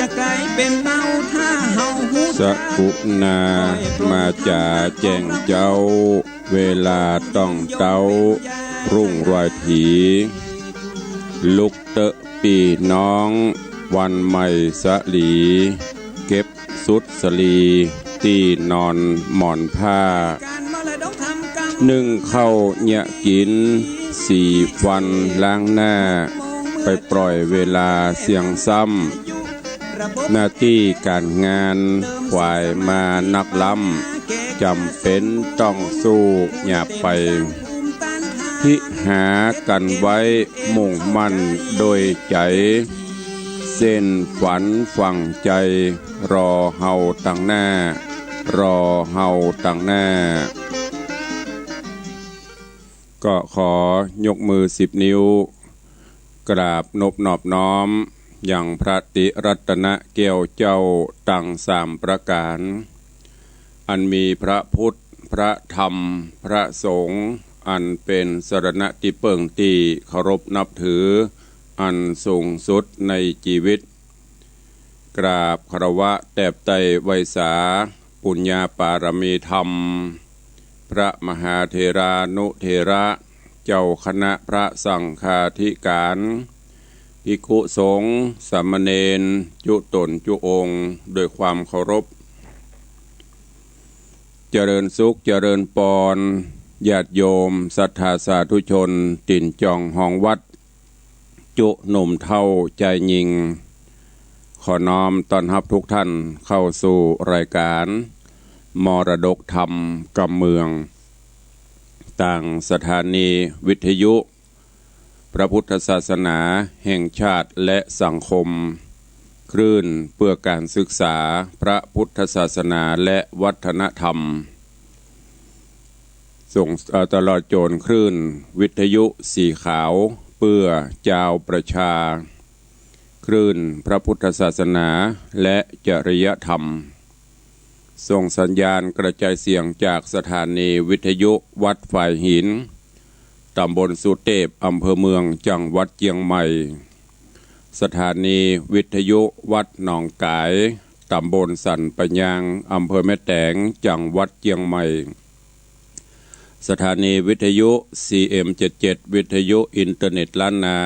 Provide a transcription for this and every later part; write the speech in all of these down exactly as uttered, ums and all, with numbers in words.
จะก๋ายเป๋นเบาถ้าเฮาฮู้ สกุณามาจ๋าแจ้งเจ้า เวลาต้องเต๊า รุ่งรอยถี ลุกเต๊อะปี้น้อง วันใหม่สะหลี เก็บสุดสะหลี ตี้นอนหมอนผ้า นึ่งข้าวเยียะกิ๋น สีฟันล้างหน้า ไปปล่อยเวลาเสี้ยงซ้ำ หน้าตี้ก๋านงานขวายมานักล้ำ จ๋ำเป๋นต้องสู้อย่าไป พิหากั๋นไว้มุ่งมั่นโดยใจ๋ เส้นฝันฝังใจ๋ รอเฮาตังหน้า รอเฮาตังหน้า ก็ขอยกมือสิบนิ้ว กราบนบนอบน้อม ยังพระติรัตนะแก้วเจ้าตังสามประก๋าน อันมีพระพุทธ พระธรรม พระสงฆ์ อันเป๋นสรณะตี้เปิ้งตี้เคารพนับถือ อันสูงสุดในจีวิต กราบคารวะแตบไต้ไหว้สา ปุญญาปารมีธรรม พระมหาเถรานุเถระ เจ้าคณะพระสังฆาธิก๋าน ภิกขุสงฆ์ สามเณร จุ๊ต๋นจุ๊องค์ ด้วยความเคารพ เจริญสุข เจริญปอน ญาติโยม ศรัทธาสาธุชน ตี๋นจ่องฮองวัด จุ๊หนุ่มเฒ่าจายญิง ขอน้อมต้อนฮับทุกท่านเข้าสู่รายการมรดกธรรมกำเมือง ตางสถานีวิทยุพระพุทธศาสนาแห่งชาติและสังคม คลื่นเพื่อการศึกษาพระพุทธศาสนาและวัฒนธรรม ส่ง เอ่อ ตลอดจ๋นคลื่นวิทยุสีขาวเพื่อจาวประชา คลื่นพระพุทธศาสนาและจริยธรรม ส่งสัญญาณกระจายเสียงจากสถานีวิทยุวัดฝายหิน ต๋ำบลสุเตพ อำเภอเมือง จังหวัดเจียงใหม่ สถานีวิทยุวัดหนองก๋าย ต๋ำบลสันป่ายาง อำเภอแม่แตง จังหวัดเจียงใหม่ สถานีวิทยุ ซีเอ็มเจ็ดเจ็ด วิทยุอินเทอร์เน็ตล้านนา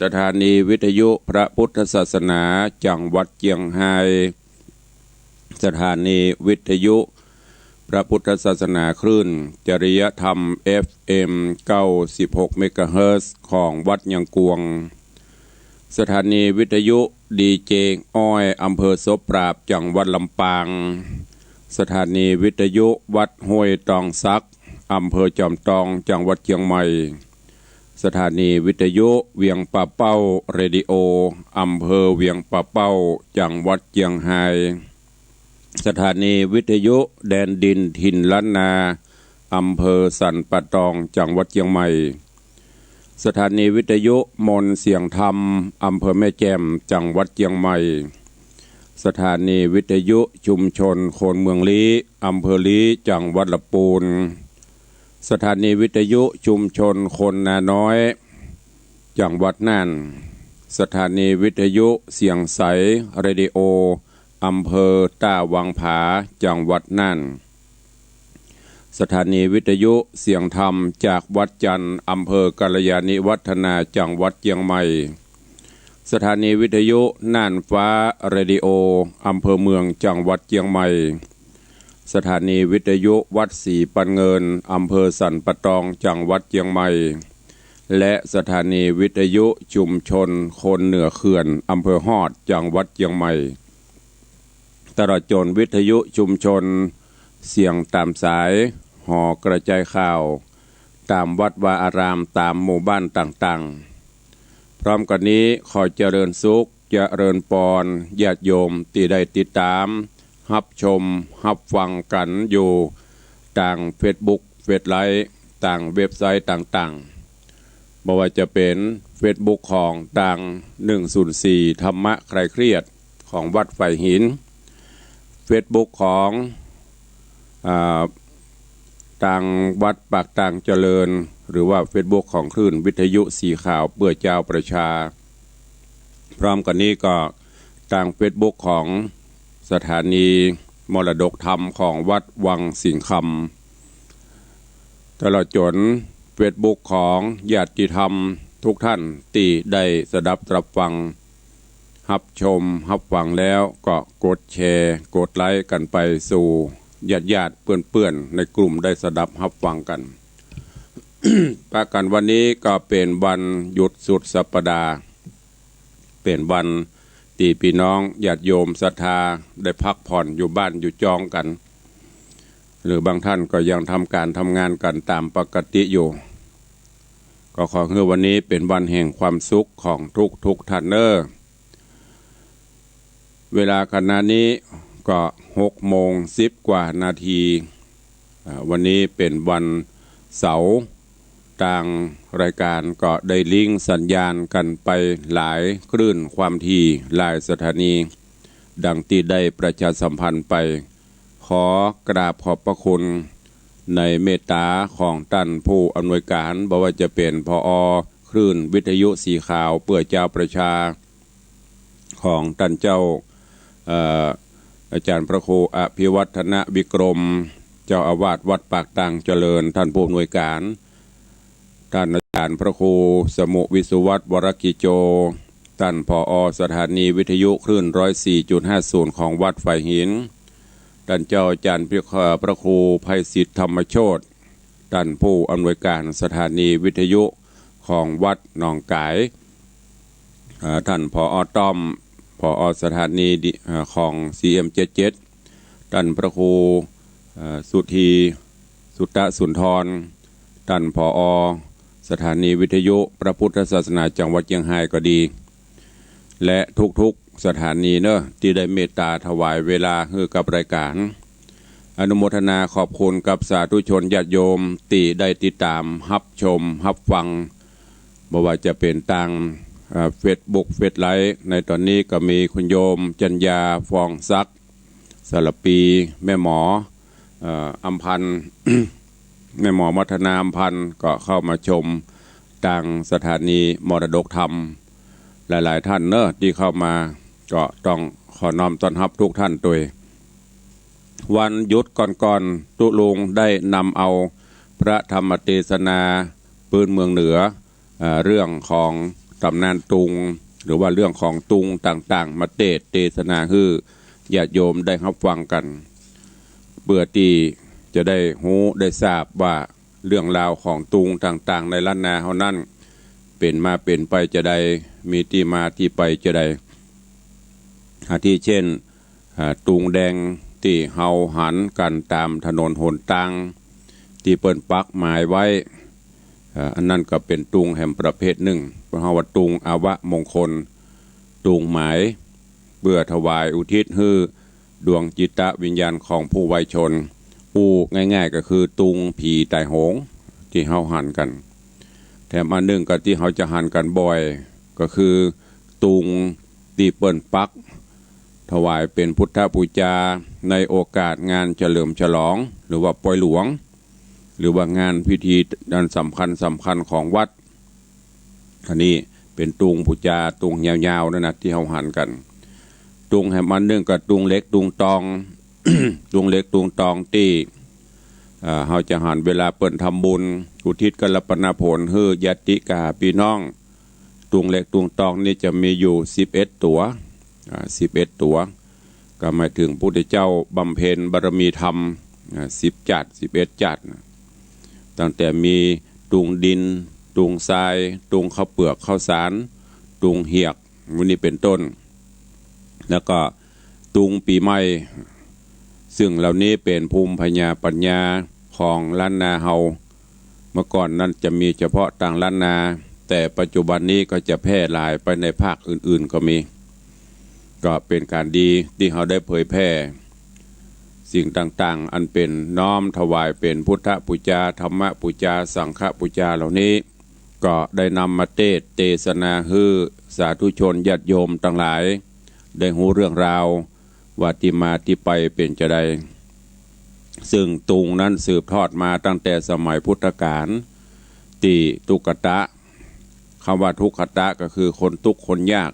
สถานีวิทยุพระพุทธศาสนา จังหวัดเจียงฮาย สถานีวิทยุพระพุทธศาสนาคลื่นจริยธรรม เอฟเอ็ม เก้าสิบหก เมกะเฮิรตซ์ ของวัดเยียงกวง สถานีวิทยุดีเจอ้อย อำเภอโสปราบ จังหวัดลำปาง สถานีวิทยุวัดห้วยตองสัก อำเภอจอมตอง จังหวัดเจียงใหม่ สถานีวิทยุเวียงป่าเป้า เรดิโอ อำเภอเวียงป่าเป้า จังหวัดเจียงฮาย สถานีวิทยุแดนดินถิ่นล้านนา อำเภอสันป่าตอง จังหวัดเจียงใหม่ สถานีวิทยุมนต์เสียงธรรม อำเภอแม่แจ่ม จังหวัดเจียงใหม่ สถานีวิทยุชุมชนคนเมืองลี้ อำเภอลี้ จังหวัดละปูน สถานีวิทยุชุมชนคนนาน้อย จังหวัดน่าน สถานีวิทยุเสียงใส เรดิโอ อำเภอต้าวังผา จังหวัดน่าน สถานีวิทยุเสียงธรรมจากวัดจันทร์ อำเภอกัลยาณิวัฒนา จังหวัดเจียงใหม่ สถานีวิทยุน่านฟ้า เรดิโอ อำเภอเมือง จังหวัดเจียงใหม่ สถานีวิทยุวัดศรีปันเงิน อำเภอสันป่าตอง จังหวัดเจียงใหม่ และสถานีวิทยุชุมชนคนเหนือเขื่อน อำเภอฮอด จังหวัดเจียงใหม่ ตลอดจ๋นวิทยุชุมชนเสียงต๋ามสาย หอกระจายข่าว ต๋ามวัดวาอาราม ต๋ามหมู่บ้านต่างๆ พร้อมกั๋นนี้ขอเจริญสุข เจริญปอน ญาติโยมตี้ได้ติดต๋าม ฮับชม ฮับฟังกั๋นอยู่ ตางเฟซบุ๊ก เฟซไลฟ์ ตางเว็บไซต์ต่างๆ บ่ว่าจะเป๋นเฟซบุ๊กของตาง หนึ่งศูนย์สี่ ธรรมะคลายเครียด ของวัดฝายหิน เฟซบุ๊กของ อ่า ตางวัดปากตางเจริญ หรือว่าเฟซบุ๊กของคลื่นวิทยุสีขาวเปื้อจาวประชา พร้อมกั๋นนี้ก็ ตางเฟซบุ๊กของสถานีมรดกธรรมของวัดวังสิงห์คำ ตลอดจ๋นเฟซบุ๊กของญาติธรรมกู้ต้านตี้ได้สดับฮับฟัง ฮับชมฮับฟังแล้วก็กดแชร์กดไลก์กั๋นไปสู่ญาติๆ เปื้อนๆ ในกลุ่มได้สดับฮับฟังกั๋น ปะกั๋นวันนี้ก็เป๋นวันหยุดสุดสัปดาห์ เป๋นวันตี้ปี้น้องญาติโยมศรัทธาได้พักผ่อนอยู่บ้านอยู่จองกั๋น หรือบางต้านก็ยังทำก๋านทำงานกั๋นต๋ามปกติอยู่ ก็ขอหื้อวันนี้เป๋นวันแห่งความสุขของกู้ๆ ต้านเน่อ เวลาขณะนี้ก็หกโมงสิบกว่านาทีอ่า วันนี้เป๋นวันเสาร์ ตางรายก๋านก็ได้ลิงก์สัญญาณกั๋นไปหลายคลื่นความถี่หลายสถานี ดังตี้ได้ประชาสัมพันธ์ไป ขอกราบขอบพระคุณในเมตต๋าของต้านผู้อำนวยก๋าน บ่ว่าจะเป๋น ผอ. คลื่นวิทยุสีขาวเปื้อจาวประชา ของต้านเจ้า เอ่อ อาจ๋ารย์พระครูอภิวัฒนวิกรม เจ้าอาวาสวัดปากตางเจริญ ต้านผู้อำนวยก๋าน ต้านอาจ๋ารย์พระครูสมุห์ วิสุวัฒน์ วรกิจโจ ต้าน ผอ. สถานีวิทยุคลื่นร้อยสี่จุดห้าศูนย์ของวัดฝายหิน ต้านเจ้าอาจ๋ารย์พระ เอ่อ พระครูไพศิษฐธรรมโชติ ต้านผู้อำนวยก๋านสถานีวิทยุของวัดหนองก๋าย เอ่อ ต้าน ผอ. ต้อม ผอ. สถานีดิ เอ่อ ของ ซีเอ็มเจ็ดเจ็ด ต้านพระครู เอ่อ สุธี สุตะสุนทร ต้าน ผอ. สถานีวิทยุพระพุทธศาสนาจังหวัดเจียงฮายก็ดี และกู้ๆ สถานีเน่อ ตี้ได้เมตต๋าถวายเวลาหื้อกับรายก๋าน อนุโมทนาขอบคุณกับสาธุชนญาติโยมตี้ได้ติดต๋ามฮับชมฮับฟัง บ่ว่าจะเป๋นตาง เอ่อ เฟซบุ๊ก เฟซไลก์ ในต๋อนนี้ก็มีคุณโยมจัญญา ฟองศักดิ์ สารปี แม่หมอ เอ่อ อำพันธ์ แม่หมอมัทนา อำพันธ์ ก็เข้ามาชมตางสถานีมรดกธรรม หลายๆ ต้านเน่อตี้เข้ามา ก็ต้องขอน้อมต้อนฮับกู้ต้านตวย วันหยุดก่อนๆ ตุ๊ลุงได้นำเอาพระธรรมเตสนาปื๊นเมืองเหนือ เอ่อ เรื่องของต๋ำนานตุง หรือว่าเรื่องของตุงต่างๆ มาเตสน์เตสนาหื้อญาติโยมได้ฮับฟังกั๋น เปื้อตี้จะได้ฮู้ได้ทราบว่าเรื่องราวของตุงต่างๆ ในล้านนาเฮานั้น เป๋นมาเป๋นไปจาใด มีตี้มาตี้ไปจาใด อาทิเช่น อ่า ตุงแดงตี้เฮาหันกั๋นต๋ามถนนหนตาง ตี้เปิ้นปักหมายไว้ อ่า อันนั้นก็เป๋นตุงแหมประเภทนึ่ง เปิ้นฮ้องว่าตุงอวมงคล ตุงหมาย เปื้อถวายอุทิศหื้อดวงจิตวิญญาณของผู้วายชน อู้ง่ายๆ ก็คือตุงผีต๋ายโหง ตี้เฮาหันกั๋น แถมอันนึ่งก็ตี้เฮาจะหันกั๋นบ่อย ก็คือตุงตี้เปิ้นปัก ถวายเป๋นพุทธปู๋จา ในโอกาสงานเฉลิมฉลอง หรือว่าปอยหลวง หรือว่างานพิธีอันสำคัญสำคัญของวัด อันนี้เป๋นตุงปู๋จา ตุงยาวๆ นั่นนะ ตี้เฮาหันกั๋น ตุงแหมอันนึ่งก็ตุงเหล็กตุงตอง ตุงเหล็กตุงตองตี้ เอ่อ เฮาจะหันเวลาเปิ้นทำบุญ อุทิศกัลปนาผลหื้อญาติกาปี้น้อง ตุงเหล็กตุงตองนี่จะมีอยู่สิบเอ็ดตั๋ว อ่า สิบเอ็ดตั๋ว ก็หมายเถิงพุทธเจ้าบำเพ็ญบารมีธรรม อ่า สิบจั๊ด สิบเอ็ดจั๊ดนะ ตั้งแต่มีตุงดิน ตุงทราย ตุงข้าวเปือกข้าวสาร ตุงเหียก หมู่นี้เป๋นต้น แล้วก็ตุงปี๋ใหม่ ซึ่งเหล่านี้เป๋นภูมิปัญญาปั๋ญญาของล้านนาเฮา เมื่อก่อนนั้นจะมีเฉพาะตางล้านนา แต่ปัจจุบันนี้ก็จะแพร่หลายไปในภาคอื่นๆ ก็มี ก็เป๋นก๋านดีตี้เฮาได้เผยแพร่ สิ่งต่างๆ อันเป๋นน้อมถวายเป๋นพุทธปู๋จา ธรรมปู๋จา สังฆปู๋จาเหล่านี้ ก็ได้นำมาเตสน์เตสนาหื้อสาธุชนญาติโยมตังหลาย ได้ฮู้เรื่องราวว่าตี้มาตี้ไปเป๋นจาใด ซึ่งตุงนั้นสืบทอดมาตั้งแต่สมัยพุทธกาล ตี้ตุ๊กตะ กำว่าตุ๊กตะก็คือคนตุ๊กข์คนยาก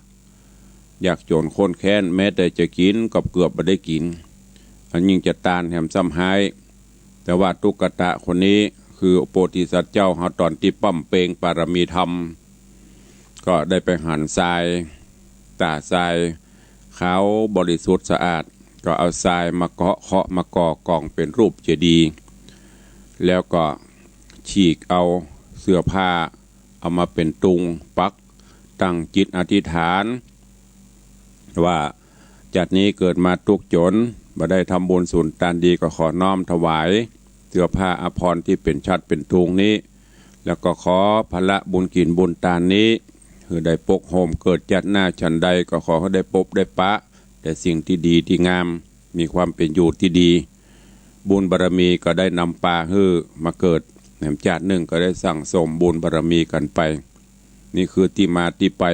ยากจ๋นข้นแค้น แม้แต่จะกิ๋นก็เกือบบ่ได้กิ๋น อันยิ่งจะตานแหมซ้ำฮ้าย แต่ว่าตุ๊กตะคนนี้คือโพธิสัตว์เจ้าเฮา ตอนตี้บำเพ็ญปารมีธรรม ก็ได้ไปหันทราย ต๋าทรายขาวบริสุทธิ์สะอาด ก็เอาทรายมาเกาะ เคาะมาก่อกองเป๋นรูปเจดีย์ แล้วก็ฉีกเอาเสื้อผ้า เอามาเป๋นตุง ปัก ตั้งจิตอธิษฐาน ว่า จัดนี้เกิดมาตุ๊กจ๋น บ่ได้ทำบุญสุนตานดี ก็ขอน้อมถวาย เสื้อผ้าอาภรณ์ตี้เป๋นฉัตรเป๋นตุงนี้ แล้วก็ขอผละบุญกิ๋นบุญตานนี้ หื้อได้ปกโฮมเกิดจัดหน้าฉันใด ก็ขอหื้อได้ปบได้ปะ แต่สิ่งตี้ดีตี้งาม มีความเป๋นอยู่ตี้ดี บุญบารมีก็ได้นำปาหื้อมาเกิด แหมจัดนึ่งก็ได้สั่งสมบุญบารมีกั๋นไป นี่คือตี้มาตี้ไป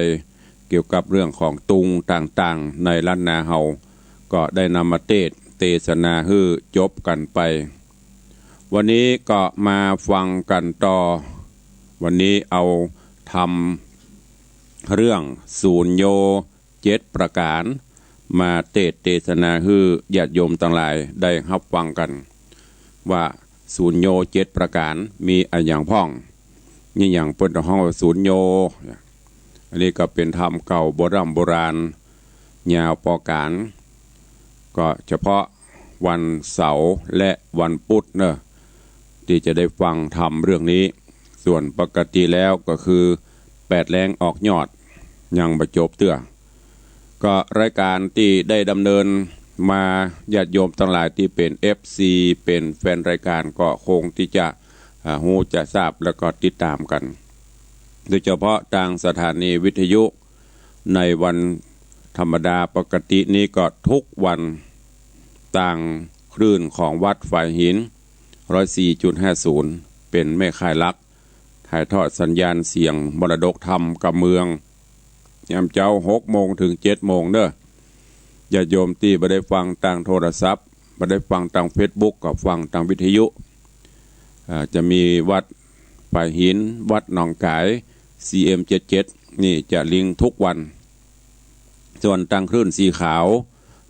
เกี่ยวกับเรื่องของตุงต่างๆ ในล้านนาเฮา ก็ได้นำมาเตสน์เตสนาหื้อจบกั๋นไป วันนี้ก็มาฟังกั๋นต่อ วันนี้เอาธรรมเรื่องสูญโญเจ็ดประก๋าน มาเตสน์เตสนาหื้อญาติโยมตังหลายได้ฮับฟังกั๋น ว่าสูญโญเจ็ดประก๋านมีอะหยังพ่อง นี่อย่างเปิ้นฮ้องว่าสูญโญ อันนี้ก็เป๋นธรรมเก่าโบร่ำโบราณ ยาวปอก๋าน ก็เฉพาะวันเสาร์และวันปุธเนาะ ตี้จะได้ฟังธรรมเรื่องนี้ ส่วนปกติแล้วก็คือแปดแล้งออกยอด ยังบ่จบเตื้อ ก็รายก๋านตี้ได้ดำเนินมา ญาติโยมตังหลายตี้เป๋นเอฟซี เป๋นแฟนรายก๋านก็คงตี้จะ อ่า ฮู้จะทราบแล้วก็ติดต๋ามกั๋น โดยเฉพาะตางสถานีวิทยุ ในวันธรรมดาปกตินี้ก็ทุกวัน ตางคลื่นของวัดฝายหิน ร้อยสี่จุดห้าศูนย์ เป๋นแม่ข่ายหลัก ถ่ายทอดสัญญาณเสียงมรดกธรรมกับเมือง ยามเจ๊าหกโมงเถิงเจ็ดโมงเนาะ ญาติโยมตี้บ่ได้ฟังตางโทรศัพท์ บ่ได้ฟังตางเฟซบุ๊ก ก็ฟังตางวิทยุ อ่า จะมีวัดฝายหิน วัดหนองก๋าย ซีเอ็มเจ็ดเจ็ด นี่จะลิงก์ทุกวัน ส่วนตางคลื่นสีขาว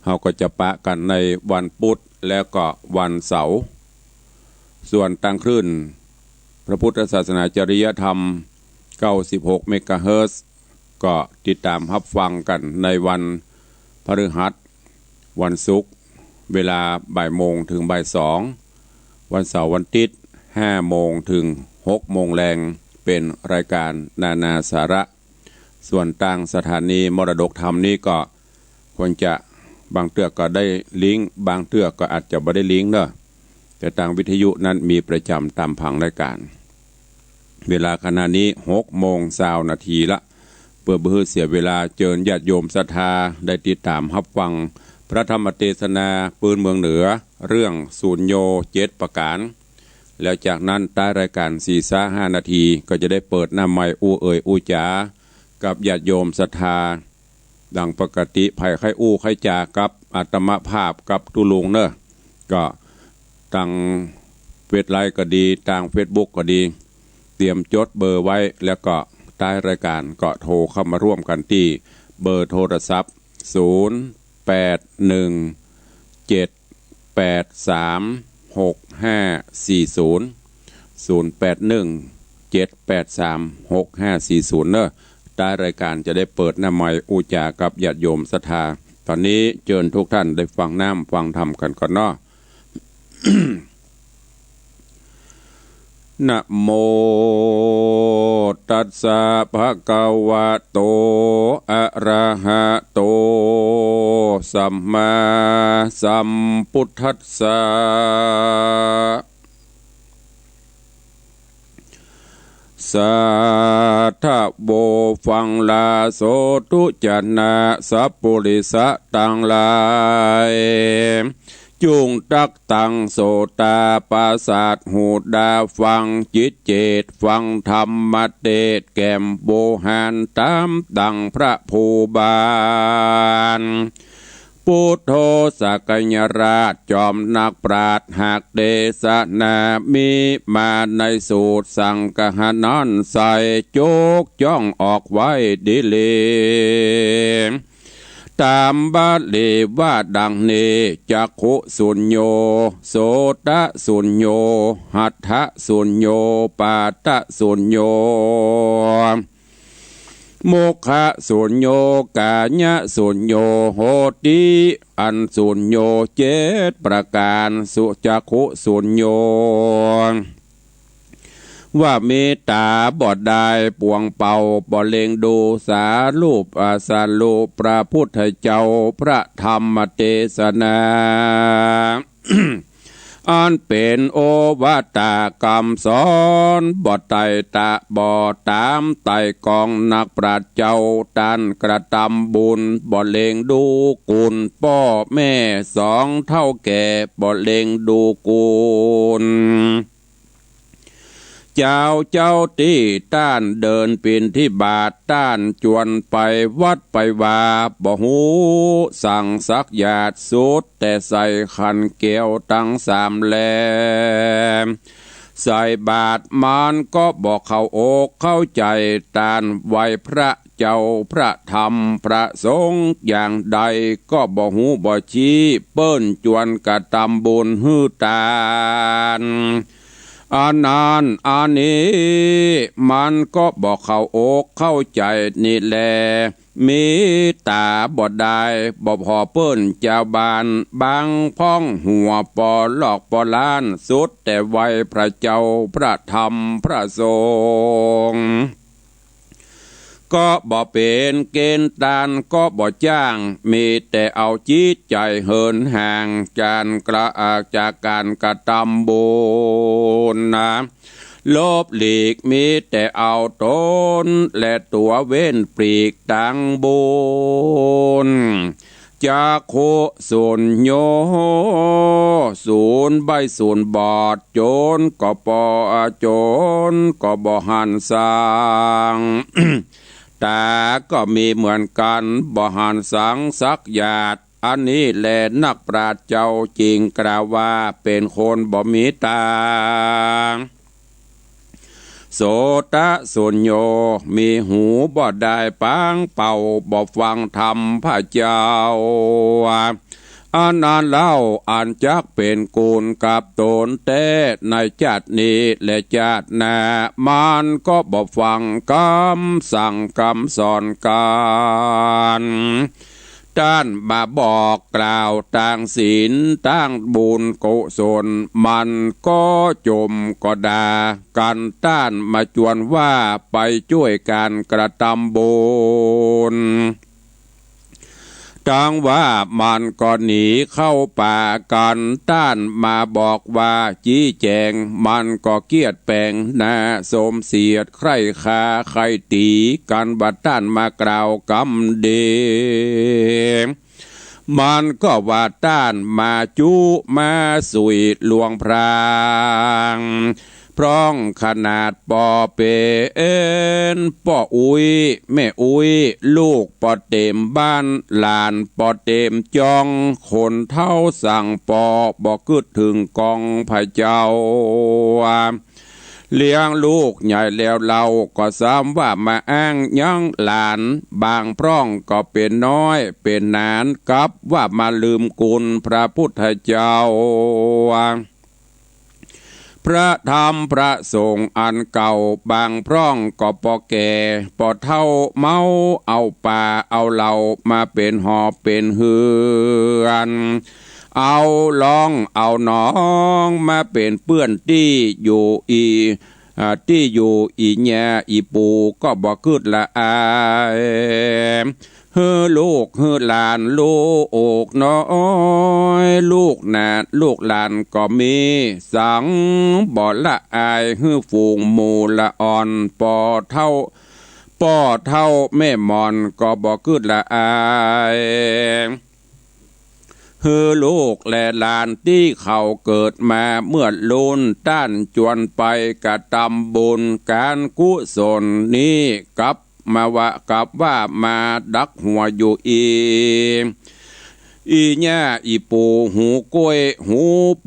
เฮาก็จะปะกั๋นในวันปุธแล้วก็วันเสาร์ ส่วนตางคลื่นพระพุทธศาสนาจริยธรรม เก้าสิบหกเมกะเฮิรตซ์ ก็ติดต๋ามฮับฟังกั๋นในวันพฤหัส วันศุกร์ เวลาบ่ายโมงเถิงบ่ายสอง วันเสาร์วันติ๊ด ห้าโมงเถิงหกโมงแลง เป๋นรายก๋านนานาสาระ ส่วนตางสถานีมรดกธรรมนี้ก็ควรจะ บางเตื้อก็ได้ลิงก์ บางเตื้อก็อาจจะบ่ได้ลิงก์เนาะ แต่ตางวิทยุนั้นมีประจ๋ำต๋ามผังรายก๋าน เวลาขณะนี้หกโมงซาวนาทีละ เปื้อบ่หื้อเสียเวลา เจิญญาติโยมศรัทธาได้ติดต๋ามฮับฟังพระธรรมเตสนาปื๊นเมืองเหนือ เรื่องสูญโญเจ็ดประก๋าน แล้วจากนั้นต๊ายรายก๋านสี่ซะห้านาที ก็จะได้เปิดหน้าไมค์อู้เอ่ยอู้จ๋ากับญาติโยมศรัทธา ดังปกติ ใผใค่อู้ใค่จ๋ากับอาตมาภาพกับตุ๊ลุงเนาะ ก็ตางเฟซไลน์ก็ดี ตางเฟซบุ๊กก็ดี เตรียมจดเบอร์ไว้ แล้วก็ต๊ายรายก๋านก็โทรเข้ามาร่วมกั๋นตี้เบอร์โทรศัพท์ ศูนย์แปดหนึ่งเจ็ดแปดสามหกห้าสี่ศูนย์ ศูนย์แปดหนึ่งเจ็ดแปดสามหกห้าสี่ศูนย์ เนาะ ต๊ายรายก๋านจะได้เปิดหน้าไมค์อู้จ๋ากับญาติโยมศรัทธา ต๋อนนี้เจิญทุกท่านได้ฟังน้ำฟังธรรมกั๋นก่อนเนาะ นะโม ตัสสะ ภะคะวะโต อะระหะโต สัมมาสัมพุทธัสสะ สาธะโว ฟังลาโสตุจะนะ สัปปุริสะตังหลาย จุ่งตักตั้งโสตาประสาทหูดาฟัง จิตเจตฟังธรรมเตสน์แก่มโวหารต๋ามดังพระภูบาล ปุทโธสักยราชจอมนักปราชญ์ หากเตสนามีมาในสูตรสังคหะนั้นไส้ จุกจ้องออกไว้ดีหลี ต๋ามบาลีว่าดังนี้ จักขุสุญโญ โสตสุญโญ หัตถสุญโญ ปาทสุญโญ มุขสุญโญ กายสุญโญ โหติ อันสุญโญเจ็ดประก๋าน สุ จักขุสุญโญ ว่ามีต๋าบ่ได้ ปวงเป่าบ่เล็งดู สารูป อา สารูปพระพุทธเจ้า พระธรรมเตสนา อันเป๋นโอวาตากำสอน บ่ไต่ตะ บ่ต๋ามไต่กอง นักปราชญ์เจ้า ต้านกระตำบุญ บ่เล็งดูกุณป้อแม่ สองเฒ่าแก่ บ่เล็งดูกุณ จาวเจ้าตี้ ต้านเดินบิณฑบาต ต้านจวนไปวัดไปวา บ่ฮู้สังสักหยาด สุดแต่ใส่ขันแก้วตังสามแล ใส่บาตรมันก็บ่เข้าอกเข้าใจ๋ ต้านไหว้พระเจ้าพระธรรมพระสงฆ์อย่างใด ก็บ่ฮู้บ่ชี้ เปิ้นจวนกระตำบุญหื้อตาน อันนั้นอันนี้ มันก็บ่เข้าอกเข้าใจ๋นี่แล มีต๋าบ่ได้ บ่ผ่อเปิ้นจาวบ้าน บางพ่องหัวปอลอกปอล้าน สุดแต่ไหว้พระเจ้าพระธรรมพระสงฆ์ ก็บ่เป๋นเก๋ณฑ์ ต้านก็บ่จ้าง มีแต่เอาจิตใจ๋เหินห่าง จากกระ จากก๋านกระตำบุญนะ หลบหลีก มีแต่เอาต๋นและตั๋วเว้นปลีกตังบุญ จักขุสุญโญ สูนใบ้สูนบอด จ๋นก็บ่ จ๋นก็บ่หันสัง ต๋าก็มีเหมือนกั๋น บ่หันสังสักหยาด อันนี้แลนักปราชญ์เจ้าจึงกล่าวว่าเป๋นคนบ่มีต๋า โสตสุญโญ มีหูบ่ได้ปางเป่า บ่ฟังธรรมพระเจ้า อันนั้นเล่าอันจักเป๋นกุณกับต๋นแต๊ในจาตินี้และจาติหน้า มันก็บ่ฟังกำสั่งกำสอนกั๋น ต้านมาบอกกล่าวตางศีลตางบุญกุศล มันก็จ่มก็ด่ากั๋น ต้านมาจวนว่าไปจ้วยกั๋นกระตำบุญ ตังว่ามันก็หนีเข้าป่ากั๋น ต้านมาบอกว่าจี้แจ๋ง มันก็เกลียดแป๋งหน้าสมเสียดใคร่ฆ่าใคร่ตี๋กั๋น ว่าต้านมากล่าวกำดี มันก็ว่าต้านมาจุมาสุยหลวงพราง พร้องขนาดป้อเป๋นป้ออุ๊ยแม่อุ๊ย ลูกป้อเต๋มบ้าน หลานป้อเต๋มจ้อง คนเฒ่าสั่งป้อบ่กึ๊ดเถิงกองพระเจ้า เลี้ยงลูกใหญ่แล้วเล่า ก็ซ้ำว่ามาอ้างยังหลาน บางพร่องก็เป๋นน้อยเป๋นหนาน กับว่ามาลืมกุณพระพุทธเจ้า พระธรรมพระสงฆ์อันเก่า บางพร่องก็ป้อแก่ป้อเฒ่า เมาเอาปาเอาเหล้ามาเป๋นหอเป๋นเฮือน เอาล่องเอาหนองมาเป๋นเปื้อนตี้อยู่อี่ อ่า ตี้อยู่อี่ย่าอี่ปู่ก็บ่กึ๊ดละอาย หื้อลูกหื้อหลานลูกน้อย ลูกหน้าลูกหลานก็มี สังบ่ละอาย หื้อฝูงหมู่ละอ่อน ป้อเฒ่า ป้อเฒ่าแม่หม่อนก็บ่กึ๊ดละอาย หื้อลูกและหลานตี้เขาเกิดมาเมื่อลุน ต้านจวนไปกระตำบุญก๋านกุศลนี้ กับมาว่า กับว่ามาดักหัวอยู่อี่ อี่ย่าอี่ปู่ หูก้วยหู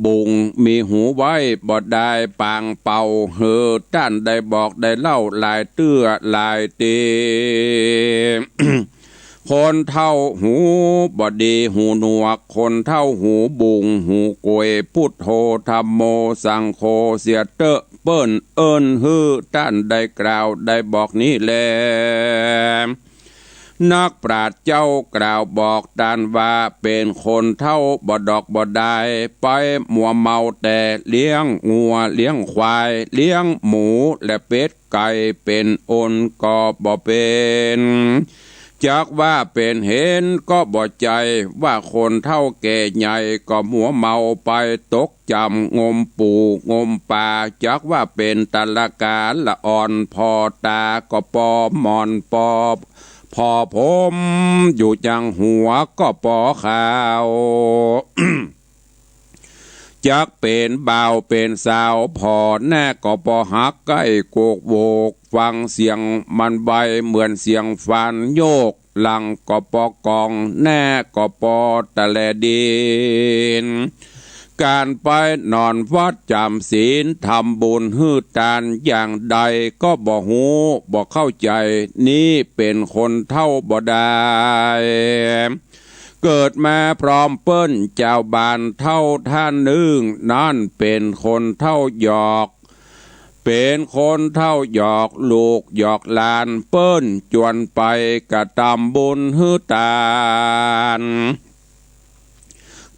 บุ่ง มีหูไว้บ่ได้ปางเป่า หื้อต้านได้บอกได้เล่าหลายเตื้อหลายเต๋ คนเฒ่าหูบ่ดีหูหนวก คนเฒ่าหูบุ่งหูก๋วย พุทโธธัมโมสังโฆเสียเต๊อะ เปิ้นเอิ้นหื้อต้านได้กล่าวได้บอกนี้แล นักปราชญ์เจ้ากล่าวบอกต้านว่า เป๋นคนเฒ่าบ่ดอกบ่ดาย ไปมัวเมาแต่เลี้ยงงัวเลี้ยงควาย เลี้ยงหมูและเป็ดไก่ เป๋นอันก็บ่เป๋น จักว่าเป๋นเห็นก็บ่ใจ้ ว่าคนเฒ่าแก่ใหญ่ก็มัวเมาไปตกจ๋ำงมปู๋งมป๋า จักว่าเป๋นตะละก๋าละอ่อนผ่อต๋าก็ปอหมอนปอผ่อผม อยู่จั้งหัวก็ปอขาว จักเป๋นบ่าวเป๋นสาวผ่อหน้าก็ปอหักใก้โกกโหวก ฟังเสียงมันไวเหมือนเสียงฟานโยก หลังก็ปอกอง หน้าก็ปอตะแลดิน ก๋านไปนอนวัดจ๋ำศีล ทำบุญหื้อตานอย่างใดก็บ่ฮู้บ่เข้าใจ๋ นี้เป๋นคนเฒ่าบ่ดาย เกิดมาพร้อมเปิ้นจาวบ้านเฒ่าต้านนึ่ง นั้นเป๋นคนเฒ่าหยอก เป๋นคนเฒ่าหยอกลูกหยอกหลาน เปิ้นจวนไปกระตำบุญหื้อตาน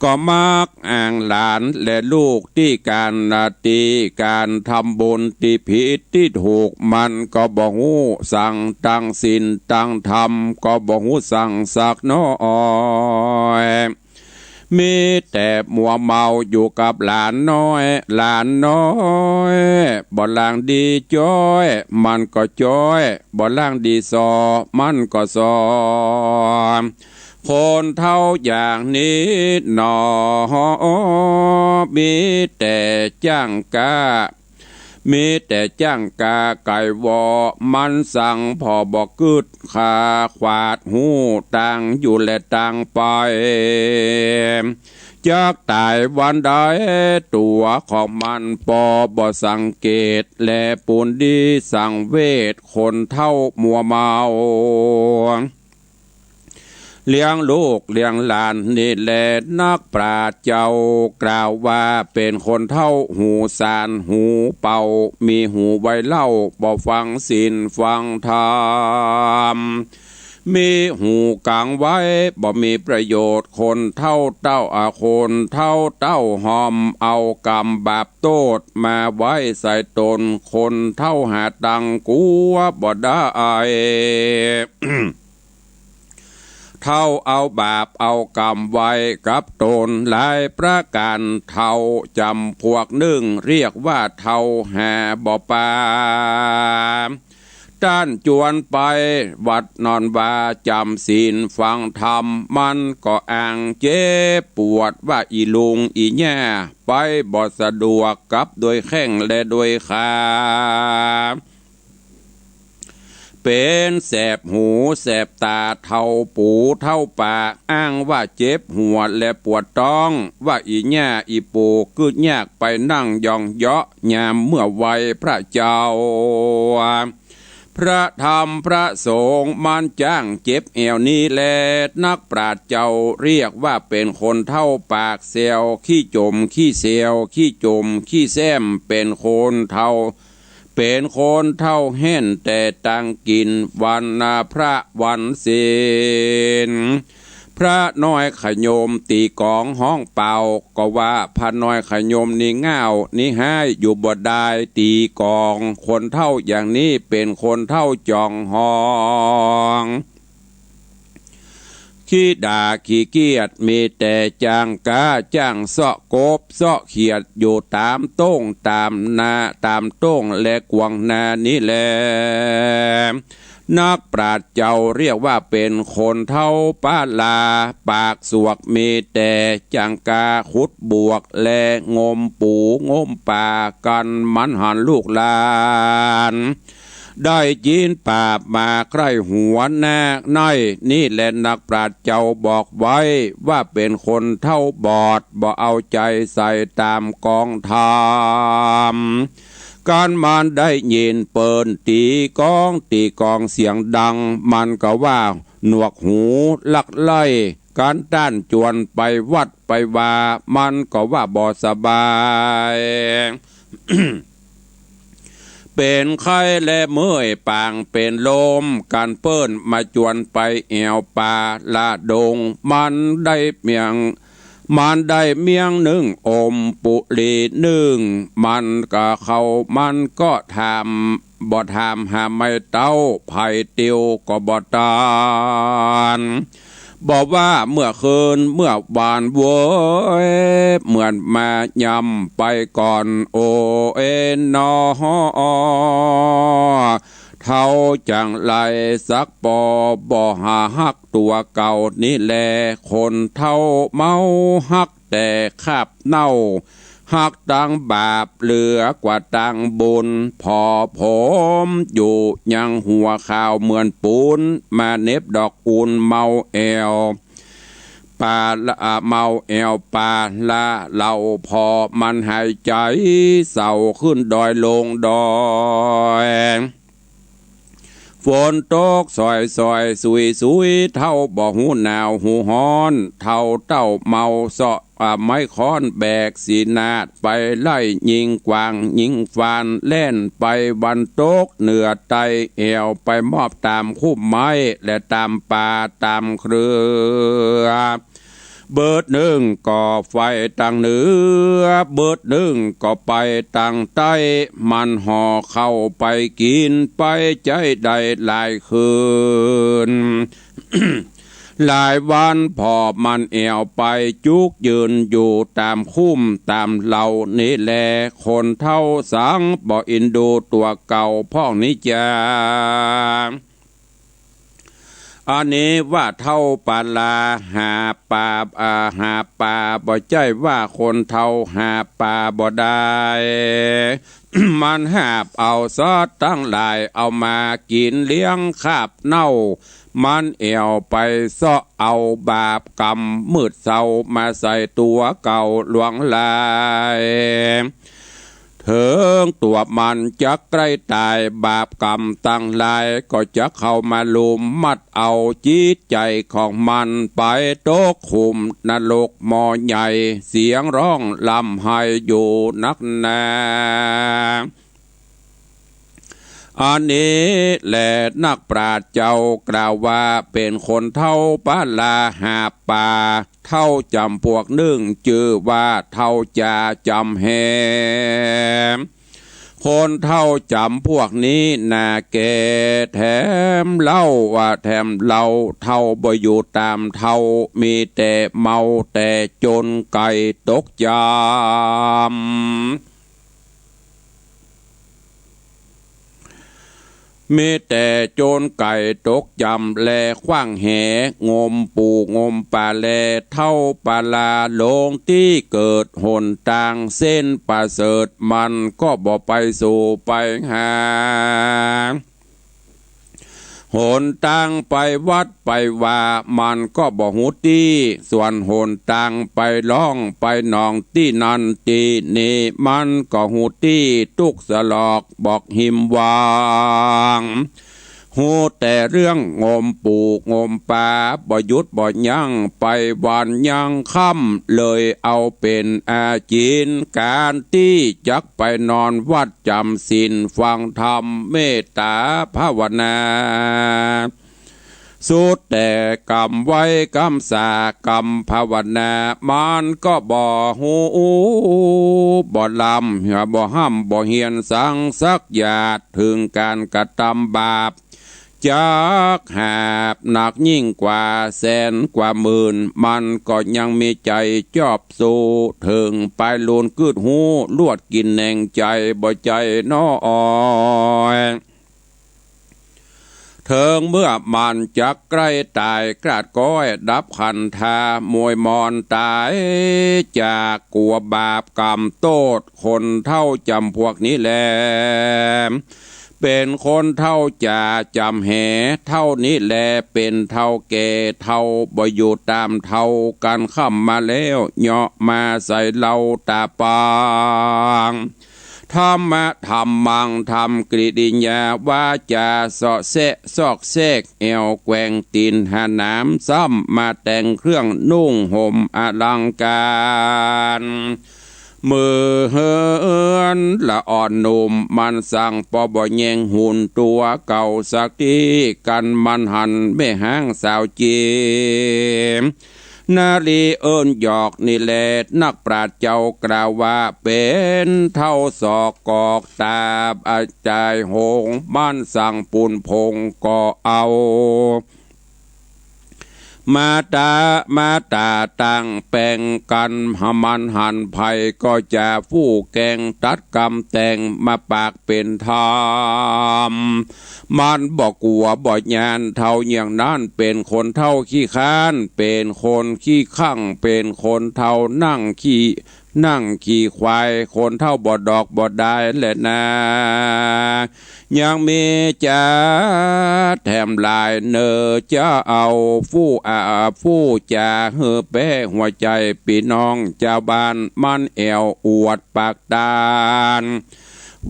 ก็มักอ้างหลานและลูกตี้ก๋านละตี้ก๋านทำบุญตี้ผิดตี้ถูก มันก็บ่ฮู้สัง ตั้งศีลตั้งธรรมก็บ่ฮู้สังสักน้อย มีแต่มัวเมาอยู่กับหลานน้อย หลานน้อย บ่ล่างดีจ๊อย มันก็จ๊อย บ่ล่างดีส่อ มันก็ส่อ คนเฒ่าอย่างนี้หนอ มีแต่จ้างก๊า มีแต่จ้างก๊าไก๋วอ มันสังผ่อบ่กึ๊ด ค่าขวาดฮู้ตางอยู่และตางไป จักต๋ายวันใด ตั๋วของมันปอบ่สังเกต และปูนดีสังเวช คนเฒ่ามัวเมา เลี้ยงลูกเลี้ยงหลานนี่แล นักปราชญ์เจ้ากล่าวว่า เป๋นคนเฒ่าหูสานหูเป่า มีหูไว้เล่า บ่ฟังศีลฟังธรรม มีหูกังไว้ บ่มีประโยชน์ คนเฒ่าเต้า อา คนเฒ่าเต้าหอม เอากรรมบาปโต้ษมาไว้ใส่ต๋น คนเฒ่าหาตังกั๋วบ่ได้ เฒ่าเอาบาปเอากรรมไว้กับต๋นหลายประก๋าน เฒ่าจ๋ำพวกนึ่งเรียกว่าเฒ่าหาบ่ปา ต้านจวนไปวัดนอนวาจ๋ำศีลฟังธรรม มันก็อ้างเจ็บปวดว่าอี่ลุงอี่ย่า ไปบ่สะดวกกับด้วยแข้งและด้วยขา เป๋นแสบหูแสบต๋า เฒ่าปู่เฒ่าป้า อ้างว่าเจ็บหัวและปวดต๊อง ว่าอี่ย่าอี่ปู่กึ๊ดยากไปนั่งย่องเยาะ ยามเมื่อไหว้พระเจ้า พระธรรมพระสงฆ์มันจ้างเจ็บแอ่วนี้แล นักปราชญ์เจ้าเรียกว่าเป๋นคนเฒ่าปากแซว ขี้จ๋มขี้แซว ขี้จ๋มขี้แซม เป๋นคนเฒ่า เป๋นคนเฒ่าแฮ่นแต่ตังกิ๋น วันพระวันศีล พระน้อยขยมตี๋ก๋องฮ้องเป่า ก็ว่าพระน้อยขยมนี่ง่าวนี่ฮ้าย อยู่บ่ดายตี๋ก๋อง คนเฒ่าอย่างนี้เป๋นคนเฒ่าจ๋องฮ้อง ขี้ด่าขี้เกียจ มีแต่จ้างก๊าจ้างเซาะกบเซาะเขียด อยู่ต๋ามต้งต๋ามนา ต๋ามต้งและกวางนานี่แล นักปราชญ์เจ้าเรียกว่าเป๋นคนเฒ่าป้าลา ปากสวก มีแต่จ้างก๊าขุดบวก และงมปู๋งมป๋ากั๋น มันหันลูกหลาน ได้ยินปาบมาใคร่หัวหน้าใน นี่แลนักปราชญ์เจ้าบอกไว้ ว่าเป๋นคนเฒ่าบอด บ่เอาใจ๋ใส่ต๋ามกองธรรม กั๋นมันได้ยินเปิ้นตี๋ก๋องตี๋ก๋องเสียงดัง มันก็ว่า หนวกหูลักใล่ กันต้านจวนไปวัดไปวา มันก็ว่าบ่สบาย เป๋นไข้และเมื่อยปางเป๋นลม กันเปิ้นมาจวนไปแอ่วป่าละดง มันได้เมียง มันได้เมียงนึ่งอมปุรีนึ่ง มันก็เข้า มันก็ถาม บ่ถามหาไม้เต๊า ไผติวก็บ่ตาน บอกว่าเมื่อคืนเมื่อวานโว้ย เหมือนมายำไปก่อน โอเอนนอ เฒ่าจังไรสักปอ บ่หาฮักตั๋วเก่านี้แล คนเฒ่าเมาฮักแต่คราบเน่า ฮักตังบาปเหลือกว่าตังบุญ ผ่อผมอยู่ยังหัวขาวเหมือนปูน มาเหน็บดอกอุ่นเมาแอ่วป่าละ เมาแอ่วป่าละเหล่า ผ่อมันหายใจ๋เศร้าขึ้นดอยลงดอย ฝนตกสอยๆ สุยๆ เฒ่าบ่ฮู้หนาวฮู้ฮ้อน เฒ่าเต้าเมาเซาะ อ่า ไม้ค้อนแบกสีนาด ไปไล่ยิงกวางยิงฟาน แล่นไปวันตกเหนือใต้ แอ่วไปมอบต๋ามคุ้มไม้ และต๋ามป่าต๋ามเครือ เบิดนึ่งก็ไปตางเหนือ เบิดนึ่งก็ไปตางใต้ มันห่อข้าวไปกิ๋นไปใจ๊ได้หลายคืน หลายวัน ผ่อมันแอ่วไปจุกยืนอยู่ต๋ามคุ้มต๋ามเหล่านี้แล คนเฒ่าสังบ่อินดูตั๋วเก่าพ่องนี้จา อันนี้ว่าเฒ่าปาลาหาบป่า อ่า หาบป่า บ่ใจ้ว่าคนเฒ่าหาบป่าบ่ได้ มันหาบเอาสัตว์ตังหลายเอามากิ๋นเลี้ยงคาบเน่า มันแอ่วไปเซาะเอาบาปกรรมมืดเศร้ามาใส่ตั๋วเก่าหลวงหลาย เถิงตั๋วมันจักใกล้ต๋าย บาปกรรมตังหลายก็จักเข้ามาลุมมัดเอาจิตใจ๋ของมันไปตกขุมนรกหม้อใหญ่ เสียงฮ้องร่ำไห้อยู่นักหนา อันนี้แลนักปราชญ์เจ้ากล่าวว่า เป๋นคนเฒ่าปาลาหาบป่า เฒ่าจ๋ำพวกนึ่งจื้อว่าเฒ่าจ๋าจ๋ำแห คนเฒ่าจ๋ำพวกนี้หน้าแก่แถมเล้า ว่าแถมเล้า เฒ่าบ่อยู่ต๋ามเฒ่า มีแต่เมาแต่จนไก่ตกจ๋ำ มีแต่จนไก่ตกจ๋ำ แลขว้างแหงมปู๋งมป๋า แลเฒ่าปาลาลงตี้เกิด หนตางเส้นประเสริฐมันก็บ่ไปสู่ไปหา หนตางไปวัดไปวามันก็บ่ฮู้ตี้ ส่วนหนตางไปล่องไปหนองตี้นั่นตี้นี่มันก็ฮู้ตี้ ตุ๊กสลอกบอกหิมวาง ฮู้แต่เรื่องงมปู๋งมป๋า บ่หยุดบ่ยั้งไปวันยั้งค่ำ เลยเอาเป๋นอาจินก๋านตี้จักไปนอนวัดจ๋ำศีลฟังธรรมเมตต๋าภาวนา สุดแต่กำไหว้กำสากำภาวนา มันก็บ่ฮู้บ่ลำ บ่ฮ่ำบ่เฮียนสังสักหยาด เถิงก๋านกระตำบาป จักหาบหนักยิ่งกว่าแสนกว่าหมื่น มันก็ยังมีใจ๋จอบสู้ เถิงปายลูนกืดฮู้ ลวดกิ๋นแหนงใจ๋บ่ใจ้น้อย เถิงเมื่อมันจักใกล้ต๋าย กราดก้อยดับขันธา มวยมอนต๋าย จากกั๋วบาปกรรมโต้ษ คนเฒ่าจ๋ำพวกนี้แล เป๋นคนเฒ่าจ๋าจ๋ำแห เฒ่านี้แลเป๋นเฒ่าแก่ เฒ่าบ่อยู่ต๋ามเฒ่า กั๋นค่ำมาแล้ว เหยาะมาใส่เล้าต๋าปาง ธรรมะ ธัมมัง ทำกิริยา วาจ๋า เสาะแซะ ซอกแซก แอ่วแกว่ง ตี๋นหาหนาม ซ้ำมาแต่งเครื่องนุ่งห่มอลังก๋าน เหมือนละอ่อนหนุ่ม มันสังปอบ่แยงหุ่นตั๋วเก่าสักที กันมันหันแม่ฮ้างสาวเจียม นารีเอิ้นหยอกนี่แล นักปราชญ์เจ้ากล่าวว่า เป๋นเฒ่าศอกกอกตาบอาจายหง มันสังปูนผงก็เอา มาตา มาตาตั้งแป๋งกัน หามันหันไผก็จะฟู่แกล้ง ตัดกำแต่งมาปากเป๋นธรรม มันบ่กั๋วบ่ย้าน เฒ่าอย่างนั้นเป๋นคนเฒ่าขี้ค้าน เป๋นคนขี้ข้าง เป๋นคนเฒ่านั่งขี้ นั่งขี้ควาย คนเฒ่าบ่ดอกบ่ดายแลนา ยังมีจาแถมหลายเน่อ จะเอาฟู่อา ฟู่จ๋า หื้อแป้หัวใจ๋ปี้น้องจาวบ้าน มันแอ่วอวดปากตาน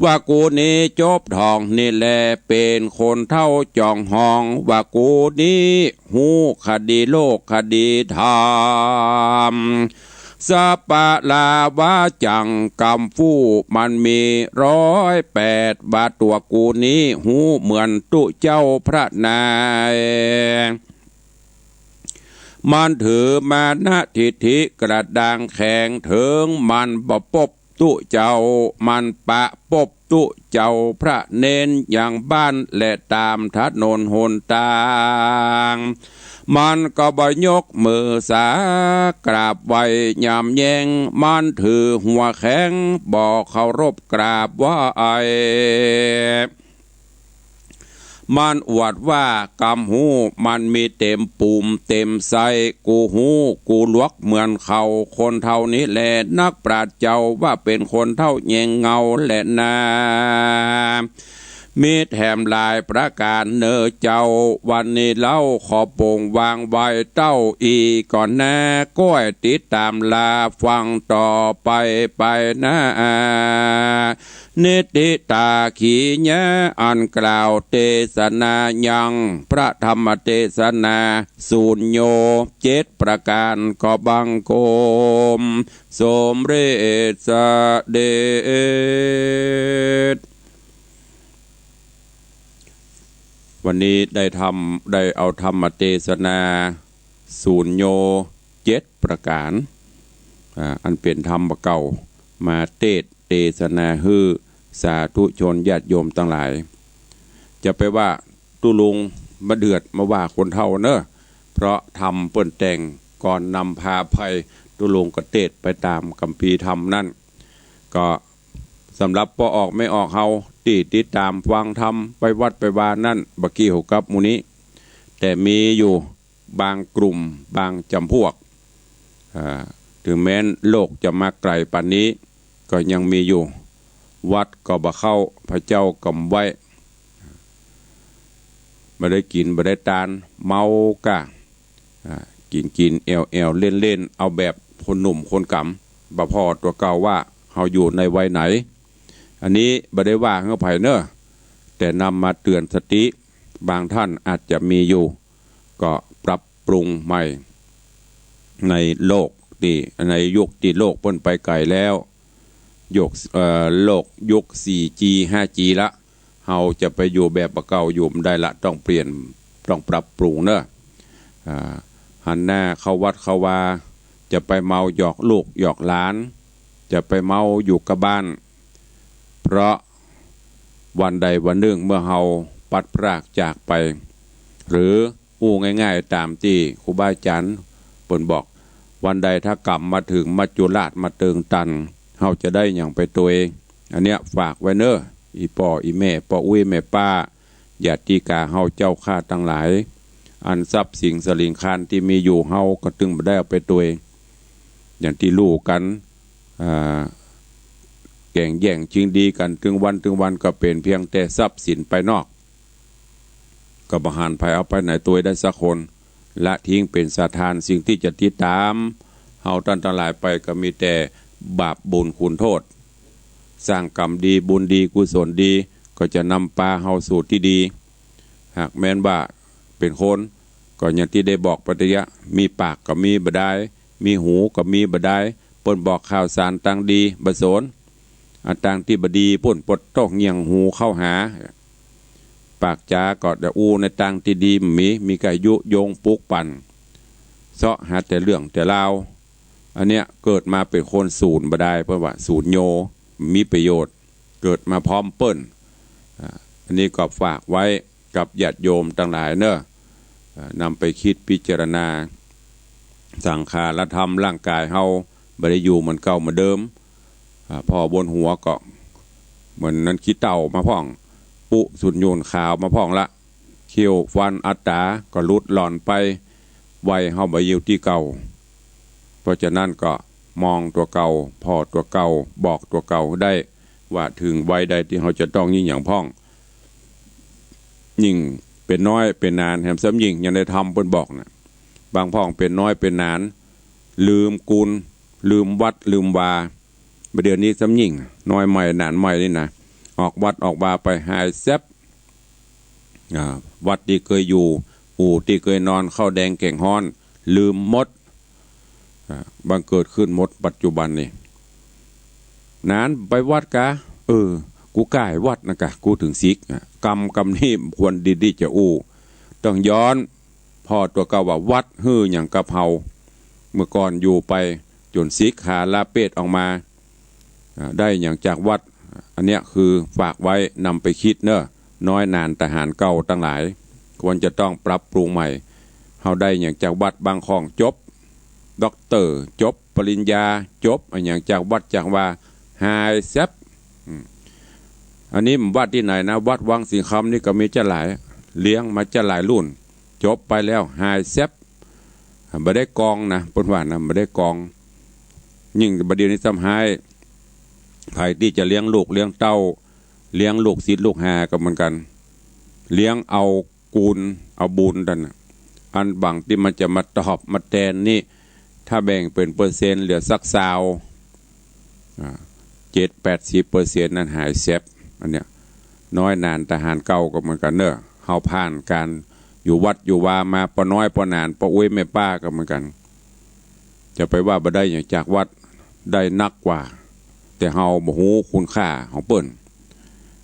ว่ากูนี้จบท่องนี่แล เป๋นคนเฒ่าจ๋องฮ้อง ว่ากูนี้ฮู้คดีโลกคดีธรรม สปะลาวาจัง กำฟู่มันมีร้อยแปด ว่าตั๋วกูนี้ฮู้เหมือนตุ๊เจ้าพระนาย มันถือมานะทิฐิกระด้างแข็ง เถิงมันบ่ปบตุ๊เจ้า มันปะปบตุ๊เจ้าพระเณร ยังบ้านและต๋ามถนนหนตาง มันก็บ่ยกมือสากราบไหว้ยำแยง มันถือหัวแข็ง บ่เคารพกราบไหว้ มันอวดว่ากำฮู้มันมีเต๋มปูมเต๋มใส กูฮู้กูหลวกเหมือนเขา คนเฒ่านี้แล นักปราชญ์เจ้าว่าเป๋นคนเฒ่าแยงเงาแลนา มีแถมหลายประก๋านเน่อเจ้า วันนี้เล่าขอปงวางไว้เต้าอี้ก่อนนา ก้อยติดต๋ามลาฟังต่อไปไปนา นิติตาขีญา อันกล่าวเตสนายังพระธรรมเตสนา สูญโญเจ็ดประก๋าน ก็บังคมสมเร็จเสด็จ วันนี้ได้ธรรม ได้เอาธรรมเตสนา สูญโญเจ็ดประก๋าน อ่า อันเป๋นธรรมบ่าเก่า มาเตสน์เตสนาหื้อสาธุชนญาติโยมตังหลาย จะไปว่าตุ๊ลุงมาเดือดมาว่าคนเฒ่าเน่อ เพราะธรรมเปิ้นแต่งก่อนนำพาไป ตุ๊ลุงก็เตสน์ไปต๋ามคัมภีร์ธรรมนั้น ก็สำหรับป้อออกแม่ออกเฮาตี้ติดต๋ามฟังธรรมไปวัดไปวานั้น บ่เกี่ยวกับหมู่นี้ แต่มีอยู่บางกลุ่มบางจ๋ำพวก อ่า เถิงแม้นโลกจะมาไก๋ป่านนี้ ก็ยังมีอยู่ วัดก็บ่เข้า พระเจ้าก็บ่ไหว้ บ่ได้กิ๋นบ่ได้ตาน เมาก้า อ่า กิ๋นกิ๋นแอ่วแอ่วเล่นๆ เอาแบบคนหนุ่มคนก๋ำ บ่ผ่อตั๋วเก่าว่าเฮาอยู่ในวัยไหน อันนี้บ่ได้ว่าหื้อใผเน่อ แต่นำมาเตื๋อนสติ บางท่านอาจจะมีอยู่ ก็ปรับปรุงใหม่ ในโลกตี้ ในยุคตี้โลกเปิ้นไปไก๋แล้ว ยุค เอ่อ โลกยุค สี่จี ห้าจี ละ เฮาจะไปอยู่แบบบ่าเก่าอยู่บ่ได้ละ ต้องเปลี่ยน ต้องปรับปรุงเน่อ อ่า หันหน้าเข้าวัดเข้าวา จะไปเมาหยอกลูกหยอกหลาน จะไปเมาอยู่กับบ้าน เพราะวันใดวันนึ่งเมื่อเฮาพลัดพรากจากไป หรืออู้ง่ายๆ ต๋ามตี้ครูบาอาจ๋ารย์เปิ้นบอก วันใดถ้ากรรมมาเถิงมัจจุราชมาเติงตัน เฮาจะได้หยังไปตวย อันเนี้ยฝากไว้เน่อ อี่ป้ออี่แม่ ป้ออุ๊ยแม่ป้า ญาติกาเฮาเจ้าข้าตังหลาย อันทรัพย์สินสลิงคารตี้มีอยู่เฮาก็ตึงบ่ได้เอาไปตวย อย่างตี้ฮู้กั๋น อ่า แก่งแย่งชิงดีกั๋นตึงวันตึงวันก็เป๋นเพียงแต่ทรัพย์สินภายนอก ก็บ่หันใผเอาไปไหนตวยได้สักคน ละทิ้งเป๋นสาทาน สิ่งตี้จะติดต๋ามเฮาต้านตังหลายไปก็มีแต่บาปบุญคุณโทษ สร้างก๋รรมดี บุญดี กุศลดี ก็จะนำปาเฮาสู่ตี้ดี หากแม้นว่าเป๋นคน ก็อย่างตี้ได้บอกไปตะเยียะ มีปากก็มีบ่ดาย มีหูก็มีบ่ดาย เปิ้นบอกข่าวสารตางดีบ่สน อันตางตี้บ่ดีปู้นปดตกเงี่ยงหูเข้าหา ปากจาก็จะอู้ในตางตี้ดีบ่มี มีก้ายุยงปลุกปั่น เซาะหาแต่เรื่องแต่ราว อันเนี้ยเกิดมาเป๋นคนสูญบ่ดาย เปิ้นว่าสูญโญ บ่มีประโยชน์ เกิดมาพร้อมเปิ้น อ่า อันนี้ก็ฝากไว้กับญาติโยมตังหลายเน่อ อ่า นำไปคิดพิจารณา สังขารธรรมร่างก๋ายเฮาบ่ได้อยู่เหมือนเก่าเหมือนเดิม อ่า ผ่อบนหัวก็เหมือนนั้นขี้เถ้ามาพ่อง ปุสุญญูนขาวมาพ่องละ เขี้ยวฟันอัตต๋าก็หลุดหล่อนไป วัยเฮาบ่อยู่ตี้เก่า เพราะฉะนั้นก็มองตั๋วเก่า ผ่อตั๋วเก่า บอกตั๋วเก่าได้ ว่าเถิงวัยใดตี้เฮาจะต้องยิ่งหยังพ่อง ยิ่งเป๋นน้อยเป๋นหนาน แหมซ้ำยิ่งยังได้ทำเปิ้นบอกน่ะ บางพ่องเป๋นน้อยเป๋นหนาน ลืมกูล ลืมวัด ลืมวา บ่าเดี่ยวนี้ซ้ำยิ่ง น้อยใหม่หนานใหม่นี่นะ ออกวัดออกวาไปหายแซ็บ อ่า วัดตี้เกยอยู่ อู่ตี้เกยนอน ข้าวแดงแก๋งฮ้อน ลืมหมด อ่า บังเกิดขึ้นหมดปัจจุบันนี่ หนานไปวัดกา เออ กูก่ายวัดนะกา กูเถิงสิก อ่ะ กำ กำนี้ควรดีๆจะอู้ ต้องย้อน ผ่อตั๋วเก่าว่าวัดหื้อหยังกับเฮา เมื่อก่อนอยู่ไปจ๋นสิกขาลาเพศออกมา อ่า ได้หยังจากวัด อันเนี้ยคือฝากไว้นำไปคิดเน่อ น้อยหนานตะหารเก่าตังหลาย ควรจะต้องปรับปรุงใหม่ เฮาได้หยังจากวัด บางพ่องจบ ด็อกเตอร์ จบปริญญา จบอะหยังจากวัดจากวา หายแซ็บ อืม อันนี้วัดตี้ไหนนะ วัดวังสิงห์คำนี่ก็มีเจ้าหลาย เลี้ยงมาเจ้าหลายรุ่น จบไปแล้วหายแซ็บ บ่ได้กองนะ เปิ้นว่านะ บ่ได้กอง ยิ่งบ่าเดี่ยวนี้ซ้ำหาย ใผตี้จะเลี้ยงลูกเลี้ยงเต้า เลี้ยงลูกศิษย์ลูกหาก็เหมือนกั๋น เลี้ยงเอากูลเอาบุญตันน่ะ อันบังตี้มันจะมาตอบมาแตนนี่ ถ้าแบ่งเป๋นเปอร์เซ็นต์เหลือสักซาว อ่า เจ็ดแปดสิบเปอร์เซ็นต์ นั้นหายแซ็บ อันเนี้ย น้อยหนานตะหารเก่าก็เหมือนกั๋นเน่อ เฮาผ่านก๋านอยู่วัดอยู่วามา ปอน้อยปอหนาน ปออุ๊ยแม่ป้าก็เหมือนกั๋น จะไปว่าบ่ได้หยังจากวัด ได้นักกว่า แต่เฮาบ่ฮู้คุณค่าของเปิ้น